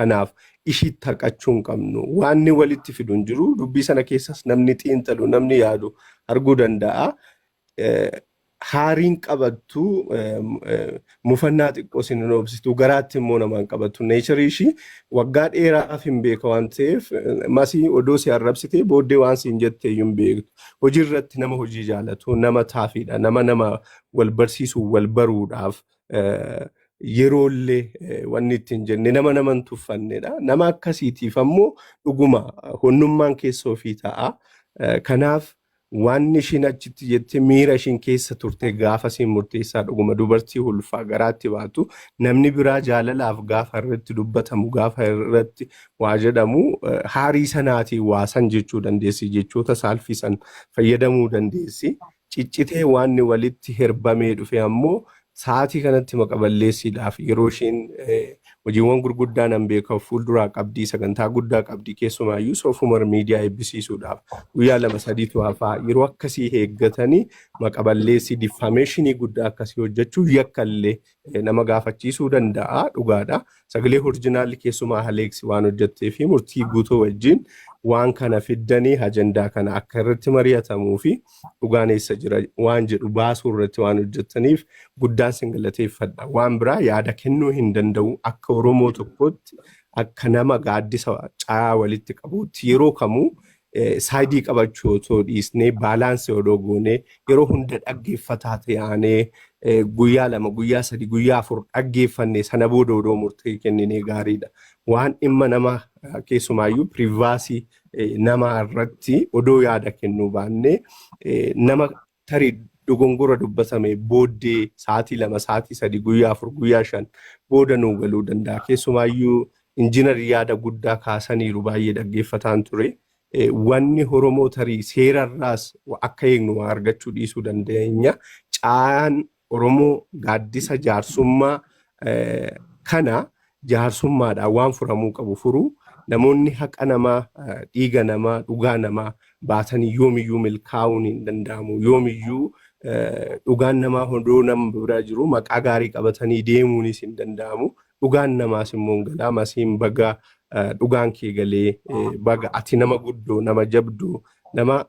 kanaaf ishiitti haqachuu hin qabnu. Waan walitti fidu hin jiru. Dubbii sana keessas namni xiinxalu, namni yaadu arguu danda'a. Haariin qabattu, mufannaa xiqqoo sin hin obsitu, garaatti immoo namaan qabattu. Nature ishii waggaa dheeraaf hin beeka waan ta'eef, Masii odoo si arrabsite booddee waan siin jette iyyuu hin beektu. Hojii irratti nama hojii jaalatu, nama toughiidha, nama nama wal barsiisuu, wal baruudhaaf yeroollee wanni ittiin jenne, nama nama hin tuffannedha. Nama akkasiitiif ammoo dhuguma honnummaan keessa ofii ta'a. Kanaaf waan ishiin achitti jette, miira ishiin keessa turte gaafa isiin murteessaa, dhuguma dubartii ulfaa garaatti baatu, namni biraa jaalalaaf gaafa irratti dubbatamu, gaafa irratti waa jedhamu, haarii sanaatiin waa san jechuu dandeessi, jechoota saalfii san fayyadamuu dandeessi. Ciccitee waan walitti herbamee dhufe ammoo sa'aatii kanatti maqaballeessiidhaaf, yeroo isheen hojiiwwan gurguddaa nan beeka fuulduraa qabdii, sagantaa guddaa qabdii, keessumaayyuu Soofumar Miidiyaa eebbisiisuudhaaf guyyaa 2 sadiitu hafaa, yeroo akkasii eeggatanii maqaballeessii defamation guddaa akkasii hojjechuu yakkallee nama gaafachiisuu danda'a, dhugaadha. Sagalee original keessumaa Aleeksi waan hojjettee fi Murtii Guutuu wajjin waan kana fiddanii ajandaa kana akka irratti mari'atamuu fi dhugaan eessa jira waan jedhu baasuu irratti waan hojjettaniif guddaan sin galateeffadha. Waan biraa yaada kennuu hin danda'u. Akka Oromoo tokkootti, akka nama gaaddisa caayaa walitti qabuutti, yeroo kamuu side qabachuu otoo dhiisnee, balance odoo goonee, yeroo hunda dhaggeeffataa ta'anii, guyyaa 2, guyyaa 3, guyyaa 4 dhaggeeffanne, sana booda odoo murtee kenninee gaariidha. Waan dhimma nama keessumaayyuu privacy namaa irratti odoo yaada kennuu baannee, nama tarii dogongora dubbatame booddee sa'aatii 2, sa'aatii 3, guyyaa 4, guyyaa 5 booda nuu galuu danda'a. Keessumaayyuu injiinar yaada guddaa kaasaniiru, baay'ee dhaggeeffataan ture. Wanni Oromoo tarii seerarraas akka eegnu waa argachuu dhiisuu dandeenya. Caayaan Oromoo gaaddisa jaarsummaa kana jaarsummaadhaan waan furamuu qabu furuu, namoonni haqa namaa, dhiiga namaa, dhugaa namaa baatanii yoomiyyuu milkaa'uun hin danda'amu. Yoomiyyuu dhugaan namaa odoo nama bira jiru maqaa gaarii qabatanii deemuunis hin danda'amu. Dhugaan namaas immoo hin galaa. Masiin, baga dhugaan kee galee, baga ati nama guddoo, nama jabduu, nama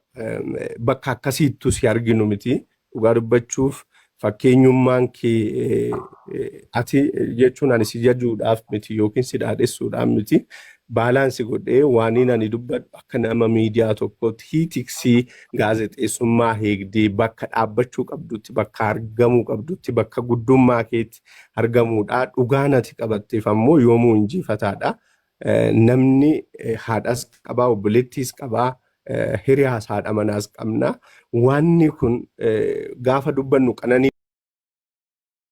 bakka akkasiittu si arginu miti. Dhugaa dubbachuuf fakkeenyummaan kee ati jechuun ani si jajuudhaaf miti yookiin si dhaadhessuudhaaf miti. Balance godhee waan ani dubbadhu akka nama miidiyaa tokkootti ethics gaazexeessummaa eegdee bakka dhaabbachuu qabdutti, bakka argamuu qabdutti, bakka guddummaa keetti argamuudha. Dhugaan ati qabatteef ammoo yoomuu injifataadha. Namni haadhas qabaa, obboleettiis qabaa, hiriyaas haadha manaas qabna. Wanni kun gaafa dubbannu qananii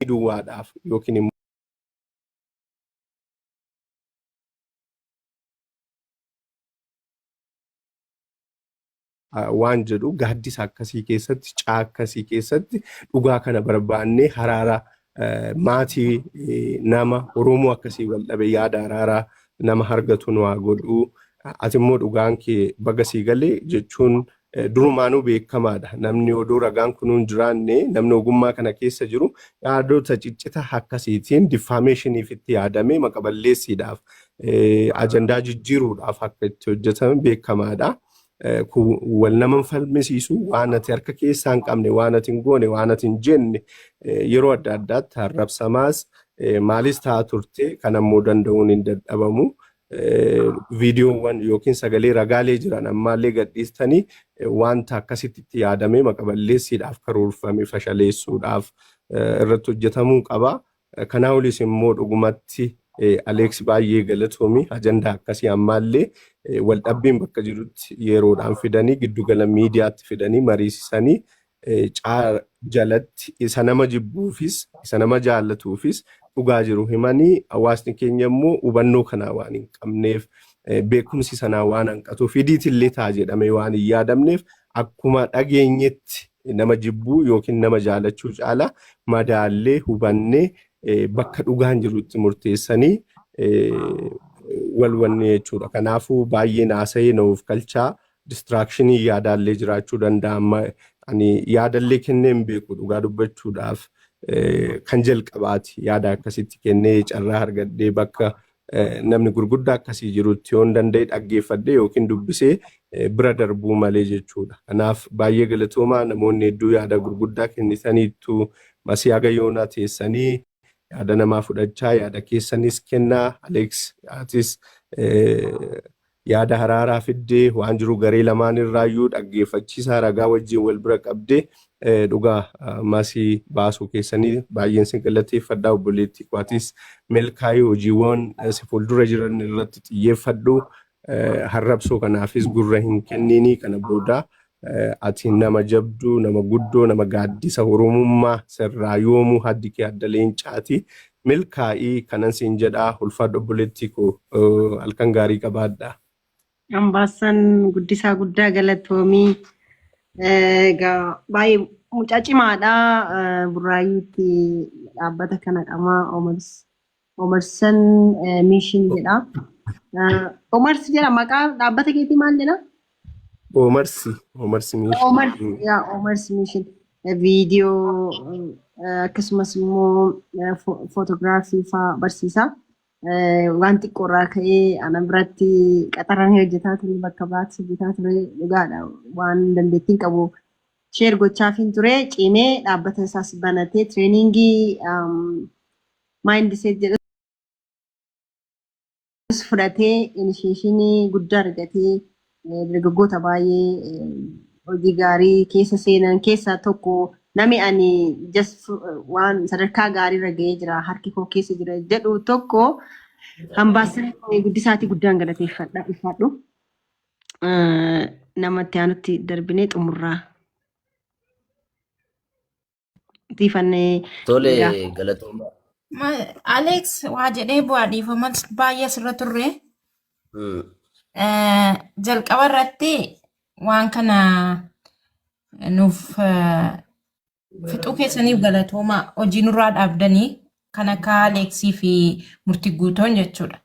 duwwaadhaaf yookiin immoo waan jedhu gaaddisa akkasii keessatti, caa akkasii keessatti dhugaa kana barbaannee haraara maatii nama Oromoo akkasii wal dhabe yaada araaraa nama argatu nu haa godhu. Ati immoo dhugaan kee baga sii galee jechuun durumaanuu beekamaadha. Namni odoo ragaan kun hin jiraanne, namni ogummaa kana keessa jiru yaadota ciccita akkasiitiin defamationiif itti yaadamee maqa balleessiidhaaf, ajandaa jijjiiruudhaaf akka itti hojjetame beekamaadha. Kun wal nama hin falmisiisu. Waan ati harka keessaa hin qabne, waan ati hin goone, waan ati hin jenne yeroo adda addaatti arrabsamaas maalis ta'aa turte, kan ammoo danda'uun hin dadhabamu. Viidiyoowwan yookiin sagalee ragaalee jiran ammaallee gadhiistanii wanta akkasitti itti yaadamee maqa balleessiidhaaf karoorfame fashaleessuudhaaf irratti hojjetamuu qaba. Kanaa olis immoo dhugumatti Aleeks, baay'ee galatoomi. Ajandaa akkasii ammaallee waldhabbiin bakka jirutti yeroodhaan fidanii giddugala miidiyaatti fidanii mariisisanii caa jalatti isa nama jibbuufis isa nama jaallatuufis dhugaa jiru himanii, hawaasni keenya immoo hubannoo kanaa waan hin qabneef, beekumsi sanaa waan hanqatuuf, idiitillee ta'a jedhamee waan hin yaadamneef, akkuma dhageenyetti nama jibbuu yookiin nama jaalachuu caala madaallee hubannee bakka dhugaan jirutti murteessanii wal wanne jechuudha. Kanaafuu baay'ee naasa'ee na of galchaa, distractionii yaadaallee jiraachuu danda'a. Amma ani yaadallee kennee hin beeku, dhugaa dubbachuudhaaf kan jalqabaati. Yaada akkasitti kennee carraa argadhee bakka namni gurguddaa akkasii jirutti yoon danda'e dhaggeeffadhee yookiin dubbisee bira darbuu malee jechuudha. Kanaaf baay'ee galatoomaa. Namoonni hedduu yaada gurguddaa kennitaniittu. Masii, haga yoonaa teessanii yaada namaa fudhachaa yaada keessanis kennaa. Aleeks, atis yaada haraaraa fiddee waan jiru garee lamaan irraayyuu dhaggeeffachiisaa ragaa wajjin wal bira qabdee dhugaa masii baasuu keessanii baay'een sin galateeffadha. Obboleettii kwaatis milkaa'ii, hojiiwwan si fuuldura jiran irratti xiyyeeffadhu. Harrabsoo kanaafis gurra hin kenninii. Kana booda ati nama jabduu, nama guddoo, nama gaaddisa Oromummaa sirraa yoomuu haddi kee adda leencaati. Milkaa'ii kanan siin jedhaa. Ulfaadhu obboleettii koo, halkan gaarii qabaadha. Ambaassaan Guddisaa, guddaa galatoomii. Egaa baay'ee mucaa cimaadha. Burraayyuutti dhaabbata kana qaba. Omarsan Mission jedha. Omars jedha, maqaa dhaabbata keetii maal jedha? Omarsi Mission. Omars, yaa Omars Mission. Viidiyoo akkasumas immoo photography fa'aa barsiisa. Waan xiqqoorraa ka'ee ana biratti qaxaramee hojjetaa ture, bakka biraatti hojjetaa ture, dhugaadha, waan dandeettiin qabu share gochaafiin ture. Cimee dhaabbata isaas banatee trainingii mindset jedhus fudhatee initiationii guddaa argatee dargaggoota baay'ee hojii gaarii keessa seenan keessaa tokko. Namni ani just waan sadarkaa gaariirra ga'ee jira, harki koo keessa jira jedhu tokko Hambaassan Guddisaatii, guddaan galateeffadha, ulfaadhu. Namatti aanutti darbinee xumurraa. Tiifannee Tole gaafa. galatooma. Alex waa jedhee bu'aa dhiifama baay'ee asirra turre. Jalqaba irratti waan kana nuuf fixuu keessaniif galatooma hojii nurraa dhaabdanii kan akka Aleeksii fi murtii guutoon jechuudha.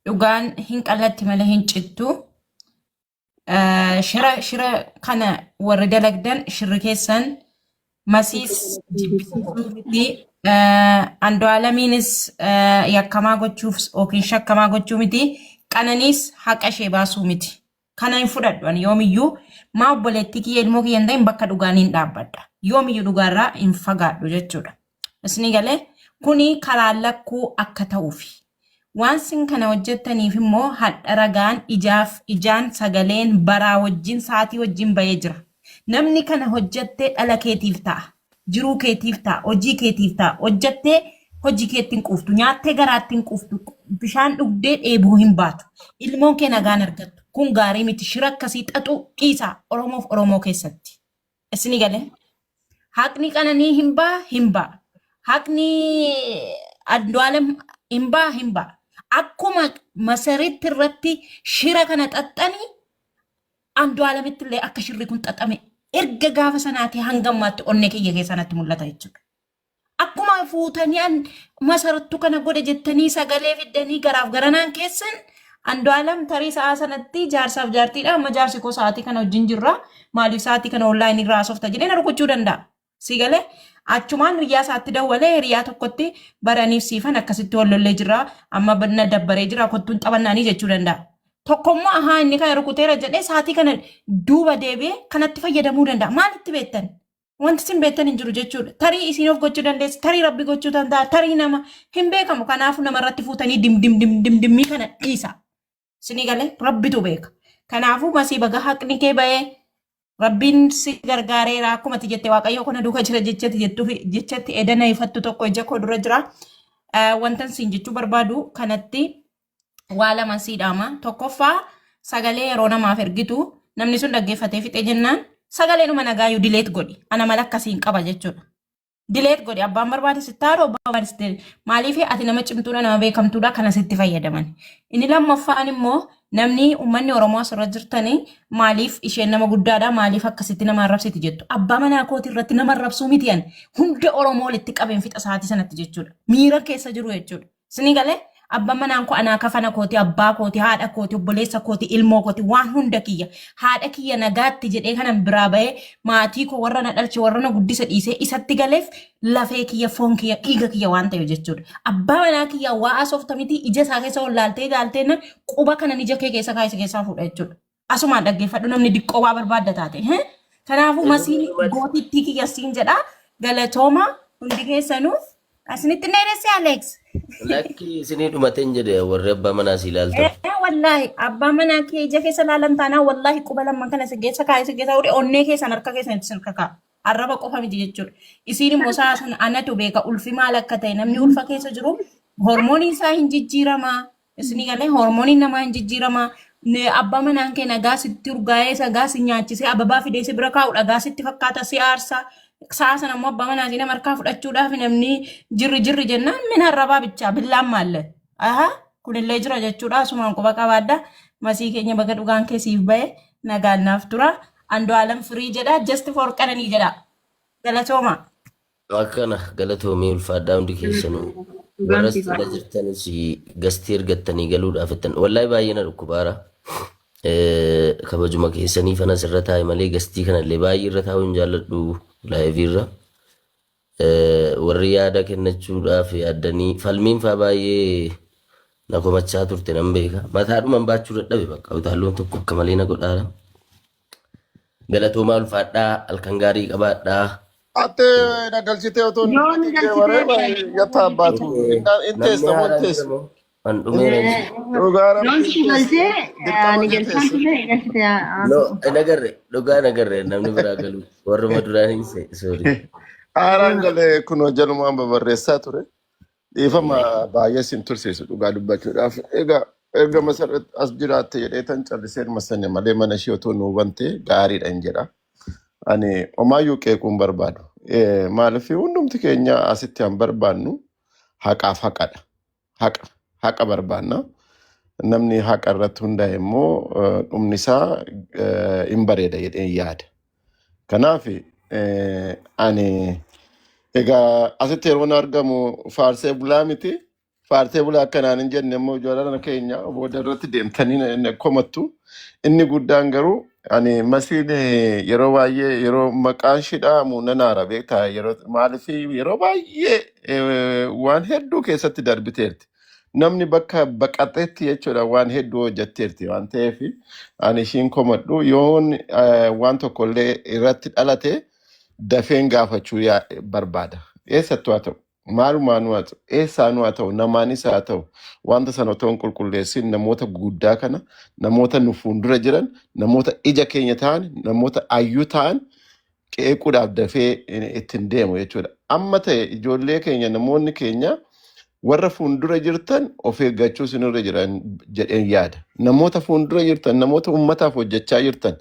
Dhugaan hin qallatti malee hin cittu. Shira kana warri dalagdan shirri keessan masiis jibbisiisuu miti. Andu'aalamiinis yakkamaa gochuuf yookiin shakkamaa gochuu miti. Qananiis haqa ishee baasuu miti. Kana hin fudhadhu ani yoomiyyuu maa obboleettii kiyya ilmoo kiyya hin ta'in bakka dhugaan hin dhaabbadha. Yoomiyyuu dhugaarraa hin fagaadhu jechuudha. Isinii galee kuni karaa lakkuu akka ta'uufi. Waan sin kana hojjettaniif immoo hadha ragaan ijaaf ijaan sagaleen baraa wajjin sa'aatii wajjin ba'ee jira. Namni kana hojjettee dhala keetiif ta'a. Jiruu keetiif ta'a. Hojii keetiif ta'a. Hojjettee hojii keetti hin quuftu. Nyaattee garaatti hin quuftu. Bishaan dhugdee dheebuu hin baatu. Ilmoon kee nagaan argattu. Kun gaarii miti. Shira akkasii xaxuu dhiisaa Oromoof Oromoo keessatti. Isinii galee? Haqni qananii hin ba'a hin ba'a. Haqni Andu'aalem hin ba'a hin ba'a. Akkuma masaritti irratti shira kana xaxxanii Andu'aalemitti illee akka shirri kun xaxame erga gaafa sanaatii hanga ammaatti onnee kiyya keessaa natti mul'ata jechuudha. Akkuma fuutanii an masarattu kana godhe jettanii sagalee fiddanii garaaf garanaan keessan Andu'aalam tarii sa'aa sanatti jaarsaaf jaartiidha. Amma jaarsi koo sa'aatii kana wajjin jirra. Maaliif sa'aatii kana onlaayinii irraa haasofta jedhee na rukuchuu danda'a. Si galee achumaan hiriyaa isaatti dawwalee hiriyaa tokkotti baraniif siifan akkasitti wal lollee jirra. Amma na dabbaree jira kottuun taphannaanii jechuu danda'a. Tokkommoo ahaa inni kana rukuteera jedhee sa'aatii kana duuba deebi'ee kanatti fayyadamuu danda'a. Maalitti beektan? Wanti isin beektan hin jiru jechuudha. Tarii isin of gochuu dandeessu, tarii rabbi gochuu danda'a, tarii nama hin beekamu. Kanaafuu namarratti fuutanii dim dim dim dim dimmii kana dhiisa. Isinii galee rabbitu beeka. Kanaafuu masii baga haqni kee ba'ee rabbiin si gargaareera akkuma ati jette waaqayyo kana duuka jira jechatti jettuufi jechatti edana ifattu tokko ija koo dura jira. Wantan siin jechuu barbaadu kanatti waa lama sii dhaama. Tokkoffaa sagalee yeroo namaaf ergitu namni sun dhaggeeffatee fixee jennaan sagaleedhuma nagaayyuu dileet godhi. Ana mala akkasiin qaba jechuudha. Dileet godhi abbaan barbaade sitti haadhu abbaan barbaade sitti maaliif ati nama cimtuudha nama beekamtuudha kana sitti fayyadaman. Inni lammaffaan immoo namni uummanni Oromoo asirra jirtanii maaliif isheen nama guddaadha maaliif akkasitti nama arrabsiti jettu. Abbaa manaa kooti irratti nama arrabsuu miti ani hunda Oromoo walitti qabeen fixa sa'aatii sanatti jechuudha. Miira keessa jiru jechuudha. Isinii galee abbaan manaan koo anaa kafana kooti, abbaa kooti, haadha kooti, obboleessa kooti, ilmoo kooti, waan hunda kiyya. Haadha kiyya nagaatti jedhee kanan biraa bahee maatii koo warra na dhalche warra na guddise dhiisee isatti galeef lafee kiyya, foon kiyya, dhiiga kiyya waan ta'eef jechuudha. Abbaa manaa kiyya waa asoofta miti ija isaa keessa wallaaltee ilaaltee na quba kanan ija kee keessa kaayise keessaa fuudha jechuudha. Asumaan dhaggeeffadhu namni diqqoo waa barbaadda taate. Kanaafuu masiin gootittii kiyya siin jedha. Galatooma hundi keessanuu. Asinitti hin dheeresse Alex. Lakki isinii dhumateen jedhe warri abbaa manaa si ilaaltan. Ee wallaahi abbaa manaa kee ija keessa laalan taanaa wallaahi quba lamman kana si keessa kaa'e si keessa fuudhe onnee keessan harka keessan itti sin kakaa. Arraba qofa miti jechuudha. Isiin immoo sa'a sana anatu beeka ulfi maal akka ta'e namni ulfa keessa jiru hormooniin isaa hin jijjiiramaa. Isinii galee hormooniin namaa hin jijjiiramaa. Abbaa manaan kee nagaa sitti urgaa'ee nagaa si nyaachisee ababaa fidee si bira kaa'u dhagaa sitti fakkaata si aarsa. Sa'a sana immoo abbaa manaa nama harkaa fudhachuudhaaf namni jirri jirri jennaan min arrabaa bichaa billaan maalle. Aha kunillee jira jechuudha asumaan quba qabaadha. Masii keenya baga dhugaan kee siif ba'e nagaan naaf tura. Andu'aalam firii jedha just for qananii jedha. Galatooma. Akkana galatoomii ulfaadhaa hundi keessanuu. Dhugaan Warra siif sila jirtanis gastii ergattanii galuudhaaf jettan. Wallaahi baay'ee na dhukkubaara. Kabajuma keessanii fana sirra taa'e malee gastii kanallee baay'ee irra taa'uu hin jaalladhu laayivii irra. Warri yaada kennachuudhaaf yaaddanii falmiin faa baay'ee na komachaa turte nan beeka. Mataadhuman baachuu dadhabe bakka utaalloon tokko akka malee na godhaara. Galatoomaa ulfaadhaa halkan gaarii qabaadhaa. Ate na galchitee otoo hin Yoon dhumatin deemaree galchitee yatta abbaatu. In Namni teessa moo hin haaraan jira teessu? moo? An dhumeera jechuudha. Dhugaa Yoon rabbi si hin teessu. galchee Dirqama ani kee galchaan teessa. ture galchite No, hin agarre. Dhugaa hin agarre. Namni biraa galu. Warruma duraan hin se. Sorry. Haaraan galee kunoo jalumaan babarreessaa ture. Dhiifama baay'ee sin tursiisu dhugaa dubbachuudhaaf. Egaa Erga Masarat as jiraatte jedhee tan callisee masane malee mana ishee otoo nuu bante gaariidha hin jedha. Ani homaayyuu qeequu hin barbaadu. Maaliif hundumti keenya asitti han barbaannu haqaaf haqadha. Haqa haqa barbaanna. Namni haqa irratti hundaa'e immoo dhumni isaa hin bareeda jedhee yaada. Kanaaf ani egaa asitti yeroon argamu faarsee bulaa miti. Faarsee bulaa akkanaan hin jenne immoo ijoolleen keenya booda irratti deemtanii na komattu. Inni guddaan garuu ani masiin yeroo baay'ee yeroo maqaan ishii dha'amu nan aara beektaa, yeroo maaliif yeroo baay'ee waan hedduu keessatti darbiteerti. Namni bakka baqatetti jechuudha waan hedduu hojjetteerti waan ta'eef ani ishiin komadhu yoon waan tokkollee irratti dhalate dafeen gaafachuu barbaada. Eessattuu haa ta'u, maalumaanuu haa ta'u, eessaanuu haa ta'u, namaanis haa ta'u, wanta sana otoo hin qulqulleessin namoota guguddaa kana, namoota nu fuuldura jiran, namoota ija keenya ta'an, namoota ayyuu ta'an qeequudhaaf dafee ittiin deemu jechuudha. Amma ta'e ijoollee keenya, namoonni keenya warra fuuldura jirtan of eeggachuu isinirra jiran jedheen yaada. Namoota fuuldura jirtan, namoota uummataaf hojjechaa jirtan,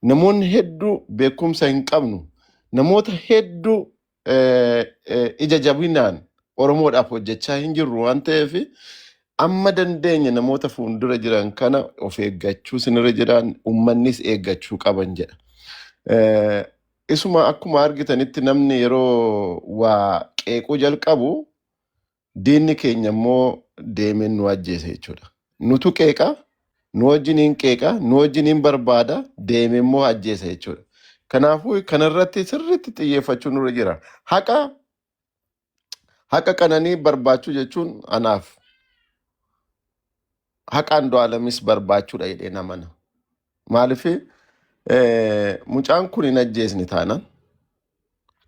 namoonni hedduu beekumsa hin qabnu, namoota hedduu ija jabinaan Oromoodhaaf hojjechaa hin jirru waan ta'eef amma dandeenye namoota fuuldura jiran kana of eeggachuu isinirra jiran, uummannis eeggachuu qaban jedha. Isuma akkuma argitanitti namni yeroo waa qeequu jalqabu diinni keenya immoo deemee nu ajjeese jechuudha. Nutu qeeqa, nu wajjiniin qeeqa, nu wajjiniin barbaada, deemee immoo ajjeese jechuudha. Kanaafuu kanarratti sirriitti xiyyeeffachuu nurra jira. Haqa qananii barbaachuu jechuun anaaf haqa Andu'aalamis barbaachuudha jedhee namana. Maaliif mucaan kun hin ajjeesne taanaan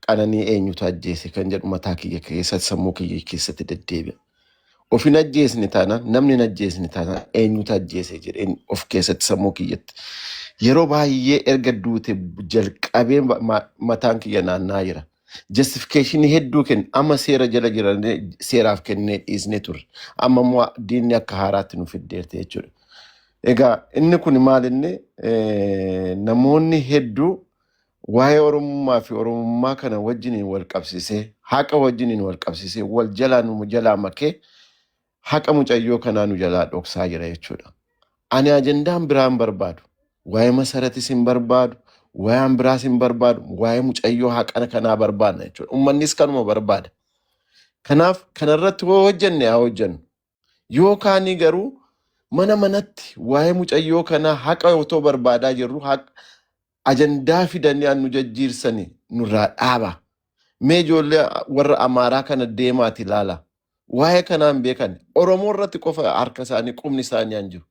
qananii eenyutu ajjeese kan jedhu mataa kiyya keessatti, sammuu kiyya keessatti deddeebi'a. Of hin ajjeesne taanaan, namni hin ajjeesne taanaan eenyutu ajjeese jedheen of keessatti sammuu kiyyatti. Yeroo baay'ee erga duute jalqabee mataan kiyya naanna'aa jira. Justification hedduu kenna. Amma seera jala jiran seeraaf kennee dhiisnee turre. Amma immoo diinni akka haaraatti nu fiddeerte jechuudha. Egaa inni kun maal inni namoonni hedduu waa'ee Oromummaa fi Oromummaa kana wajjiniin wal qabsiisee, haqa wajjiniin wal qabsiisee, wal jalaa nu jalaa makee haqa mucayyoo kanaa nu jalaa dhoksaa jira jechuudha. Ani ajandaan biraa hin barbaadu. Waa'ee Masaratis hin barbaadu. Waa'ee biraas hin barbaadu. Waa'ee mucayyoo haqa kanaa barbaadna jechuudha. Uummannis kanuma barbaada. Kanaaf kanarratti hoo hojjenne haa hojjennu. Yoo kaanii garuu mana manatti waa'ee mucayyoo kanaa haqa otoo barbaadaa jirru ajandaa fidanii nu jajjiirsanii nurraa dhaaba. Mee ijoollee warra Amaaraa kana deemaati ilaala. Waa'ee kanaan beekan. Oromoo irratti qofa harka isaanii qubni isaanii hin jiru.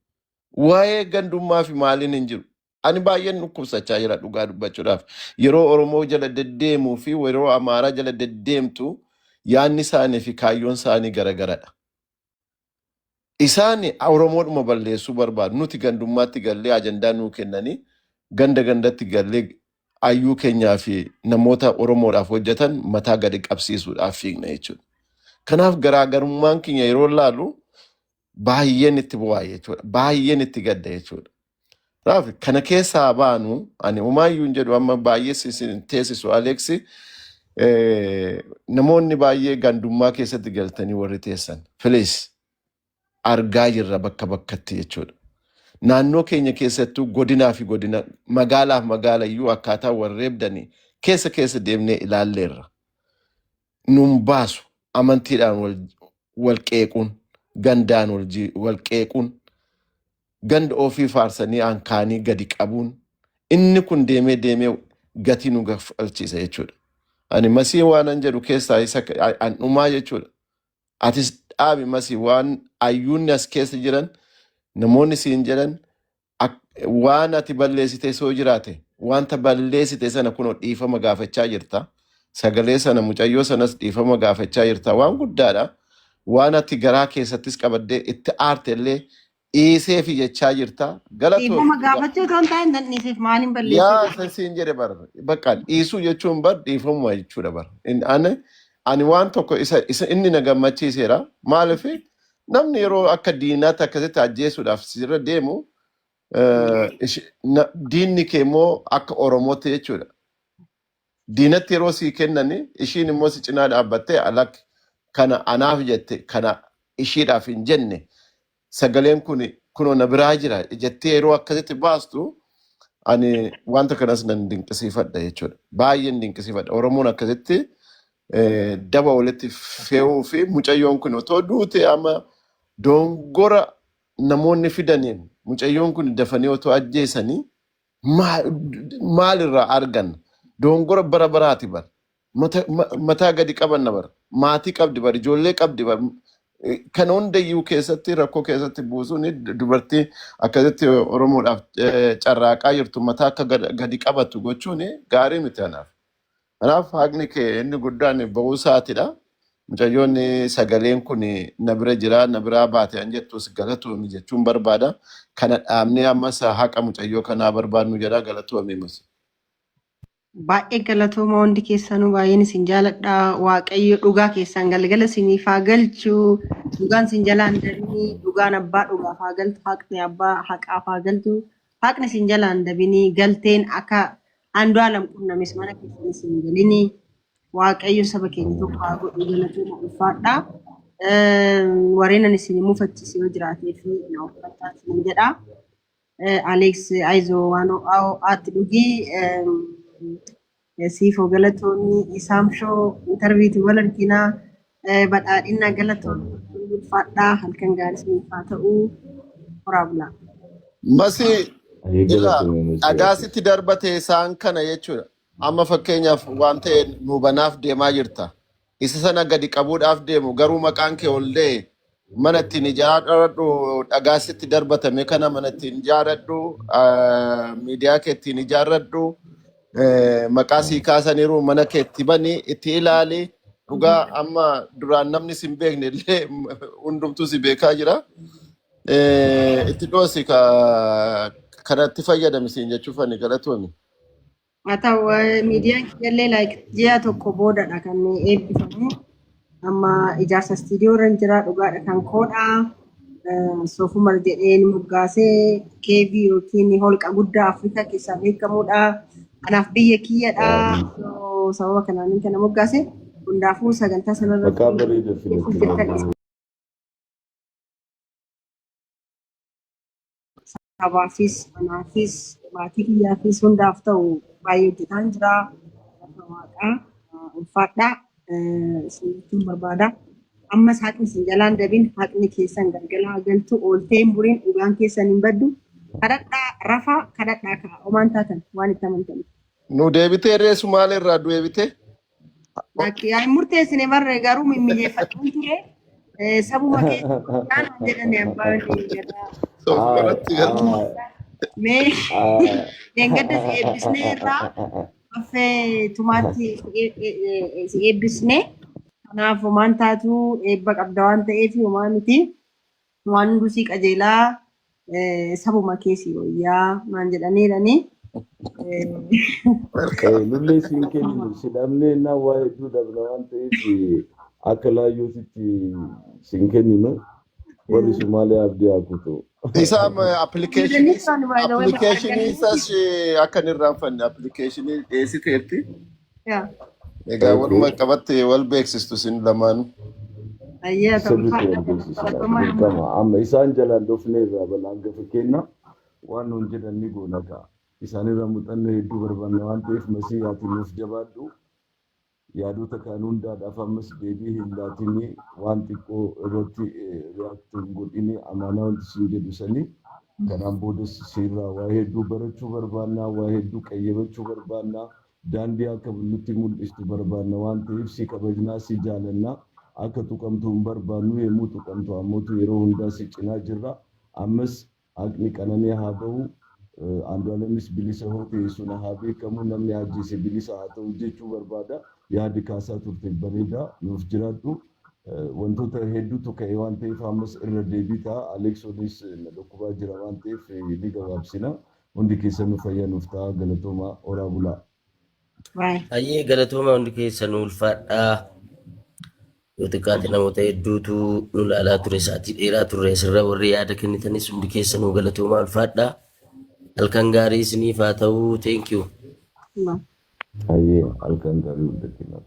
Waa'ee gandummaa fi maaliin hin jiru. Ani baay'een dhukkubsachaa jira dhugaa dubbachuudhaaf. Yeroo Oromoo jala deddeemuu fi yeroo Amaaraa jala deddeemtu yaadni isaanii fi kaayyoon isaanii garagaradha. Isaan Oromoodhuma balleessuu barbaadu. Nuti gandummaatti gallee ajandaa nuu kennanii ganda gandatti gallee ayyuu keenyaa fi namoota Oromoodhaaf hojjetan mataa gadi qabsiisuudhaaf fiigna jechuudha. Kanaaf garaagarummaan keenya yeroo laalu baay'een itti bu'aa jechuudha. Baay'een itti gadda jechuudha. Kanaaf kana keessaa baanu ani umaayyuu hin jedhu, amma baay'ee isin teessisu Aleeksi, namoonni baay'ee gandummaa keessatti galtanii warri teessan please, argaa jirra bakka bakkatti jechuudha. Naannoo keenya keessattuu godinaa fi godina, magaalaaf magaala iyyuu akkaataa warreebdanii keessa keessa deemnee ilaalleerra. Nun baasu amantiidhaan wal qeequun, gandaan wal qeequun, ganda ofii faarsanii ankaanii gadi qabuun inni kun deemee deemee gatii nu gaffalchiisa jechuudha. Ani Masii waanan jedhu keessaa isa an dhumaa jechuudha. Atis dhaabi Masii, waan ayyuunni as keessa jiran namoonni siin jedhan waan ati balleessite soo jiraate wanta balleessite sana kunoo dhiifama gaafachaa jirta. Sagalee sana mucayyoo sanas dhiifama gaafachaa jirta. Waan guddaadha. Waan ati garaa keessattis qabaddee itti aarte illee dhiiseefi jechaa jirta. Galatoomi. Dhiifama gaafachuu otoo hin taane nan dhiiseef, maaliin Yaa balleessee? san siin jedhe bar, bakka dhiisuu jechuun bar dhiifamuma jechuudha bar. Ani waan tokko isa inni na gammachiiseera. Maaliif Namni yeroo akka diinaatti akkasitti ajjeesuudhaaf sirra deemu diinni kee immoo akka Oromootti jechuudha. Diinatti yeroo sii kennani ishiin immoo si cinaa dhaabbattee alak kana anaaf jette, kana ishiidhaaf hin jenne, sagaleen kun kunoo na biraa jira jettee yeroo akkasitti baastu, ani wanta kanas nan dinqisiifadha jechuudha. Baay'een dinqisiifadha. Oromoon akkasitti daba walitti fe'uu fi mucayyoon kun otoo duute, amma dongora namoonni fidaniin mucayyoon kun dafanii otoo ajjeesanii maalirraa arganna? Dongora bara baraati bar. Mataa gadi qabanna bar. Maatii qabdi bar. Ijoollee qabdi bar. Kan hundayyuu keessatti rakkoo keessatti buusuun, dubartii akkasitti Oromoodhaaf carraaqaa jirtu mataa akka gadi qabatu gochuun gaarii miti anaaf. Kanaaf haqni kee inni guddaan bahuu isaatidha. Mucayyoonni sagaleen kun na bira jira, na biraa baate an jettus galatoomi jechuun barbaada. Kana dhaabnee ammas haqa mucayyoo kanaa barbaadnu jedha, galatoomi mas. Baay'ee galatooma hundi keessanuu, baay'een isin jaaladha. Waaqayyo dhugaa keessan galgala isiniif haa galchu. Dhugaan isin jalaan dabinii, dhugaan abbaa dhugaaf haa galtu, haqni abbaa haqaaf haa galtu. Haqni isin jalaan dabinii, galteen akka Andu'aalam qunnames mana keessan isin galinii. Waaqayyo saba keenya tokko haa godhu, galatooma, ulfaadha. Warreen ani isin mufachiise yoo jiraatee fi na uffadhaa isin jedha. Alex, ayizoo, waan ho'aatti dhugii. Siifoo, galatoomii. Isaamshoo, interviitii wal arginaa. Badhaadhina, galatoomii, ulfaadhaa. Halkan gaarii isiniif haa ta'u. Horaa bulaa. Masi Ayyee ila galatoomii Masii dhagaa atis. sitti darbate isaan kana jechuudha. Amma fakkeenyaaf waan ta'e nu banaaf deemaa jirta. Isa sana gadi qabuudhaaf deemu, garuu maqaan kee ol da'e, mana ittiin ijaaradhu, dhagaa sitti darbatame kana mana ittiin ijaaradhu, miidiyaa kee ittiin ijaarradhu, maqaa sii kaasaniiru, mana kee itti bani, itti ilaali. Dhugaa amma duraan namni si hin beekne illee hundumtuu si beekaa jira. Itti dhoosi, kanatti fayyadami siin jechuuf ani, galatoomi. Haa ta'u, miidiyaan kiyyallee like ji'a tokko boodadha kan eebbifamu. Amma ijaarsa istiidiyoo irra jira, dhugaadha, kan koodha. Soofumar jedheen moggaasee, cave yookiin holqa guddaa Afrikaa keessaa beekamudha. Kanaaf biyya kiyyadha. So, sababa kanaan kana moggaase. Hundaafuu sagantaa sanarratti Maqaa bareeda filatte jirtan garuu. Sabaafis, anaafis, maatii kiyyaafis, hundaaf ta'u baay'ee hojjetaan jira. Lafa waaqaa ulfaadhaa isin jechuun barbaada. Ammas haqni isin jalaan dabin, haqni keessan galgala haa galtu, ooltee hin burin, dhugaan keessan hin baddu. Kadhadhaa rafaa, kadhadhaa ka'a, homaan taatan waan itti amantaniif. Nu deebitee ree, Sumaalee irraa deebitee? Lakki, yaa hin murteessine barre, garuu mimmijeeffadhuun ture. Sabuma keessa naan jedhani abbaan gadaa. Soofumaratti galti. Mee leengadda si eebbisnee irraa affee tumaatti si eebbisne. Kanaaf homaan taatu, eebba qabda waan ta'eef homaa miti. Waan hunduu sii qajeelaa, sabuma keessi wayyaa naan jedhaniirani. Nullee siin kenninu, si dhabnee innaan waa hedduu dhabna waan ta'eef akka laayyootitti siin kenninu, warri Somaaliyaa abdii haa kutu. Isaa applicationii Jedhanii turan, by the way, applicationii arganii. isaas akka hin irraanfanne applicationii dhiyeessiteetti. Yaa. Egaa waluma qabatte wal beeksistu isin lamaanuu. Ayyaa ta'u. Sirriitti wal beeksisna, dirqama. Amma isaan jalaan dhufnee irraa balaa hangafa kenna, waan nuun jedhan ni goona ka'a. Isaanirraa muuxannoo hedduu barbaanna waan ta'eef, Masii, ati nuuf jabaadhu. Yaadota kaan hundaadhaaf ammas deebii hin laatinii, waan xiqqoo irratti react hin godhini, amaanaa wanti siin jedhu sanii. Kanaan boodas siirraa waa hedduu barachuu barbaannaa, waa hedduu qayyabachuu barbaannaa, daandii akka nutti mul'istu barbaanna waan ta'eef si kabajnaa, si jaalannaa, akka tuqamtu hin barbaannu. Yommuu tuqamtu ammootu yeroo hundaa si cinaa jirra. Ammas haqni qananii haa bahu, Andu'aalamis bilisa hoo ta'e sun haa beekamu, namni ajjeese bilisa haa ta'u jechuu barbaada. Yaadi kaasaa turte bareeda, nuuf jiraadhu. Wantoota hedduutu ka'e waan ta'eef ammas irra deebii ta'a. Aleksoonis na dhukkubaa jira waan ta'eef ni gabaabsina. Hundi keessanuu fayyaa nuuf ta'a, galatooma, horaa bulaa. Bye. Hayyee, galatooma hundi keessan, ulfaadhaa. Yoo xiqqaate namoota hedduutu nu ilaalaa ture, sa'aatii dheeraa turre asirra. Warri yaada kennitanis hundi keessanuu galatoomaa, ulfaadhaa. Halkan gaarii isiniif haa ta'u. Thank you. Hayyee, halkan gaarii hunda keenyaaf.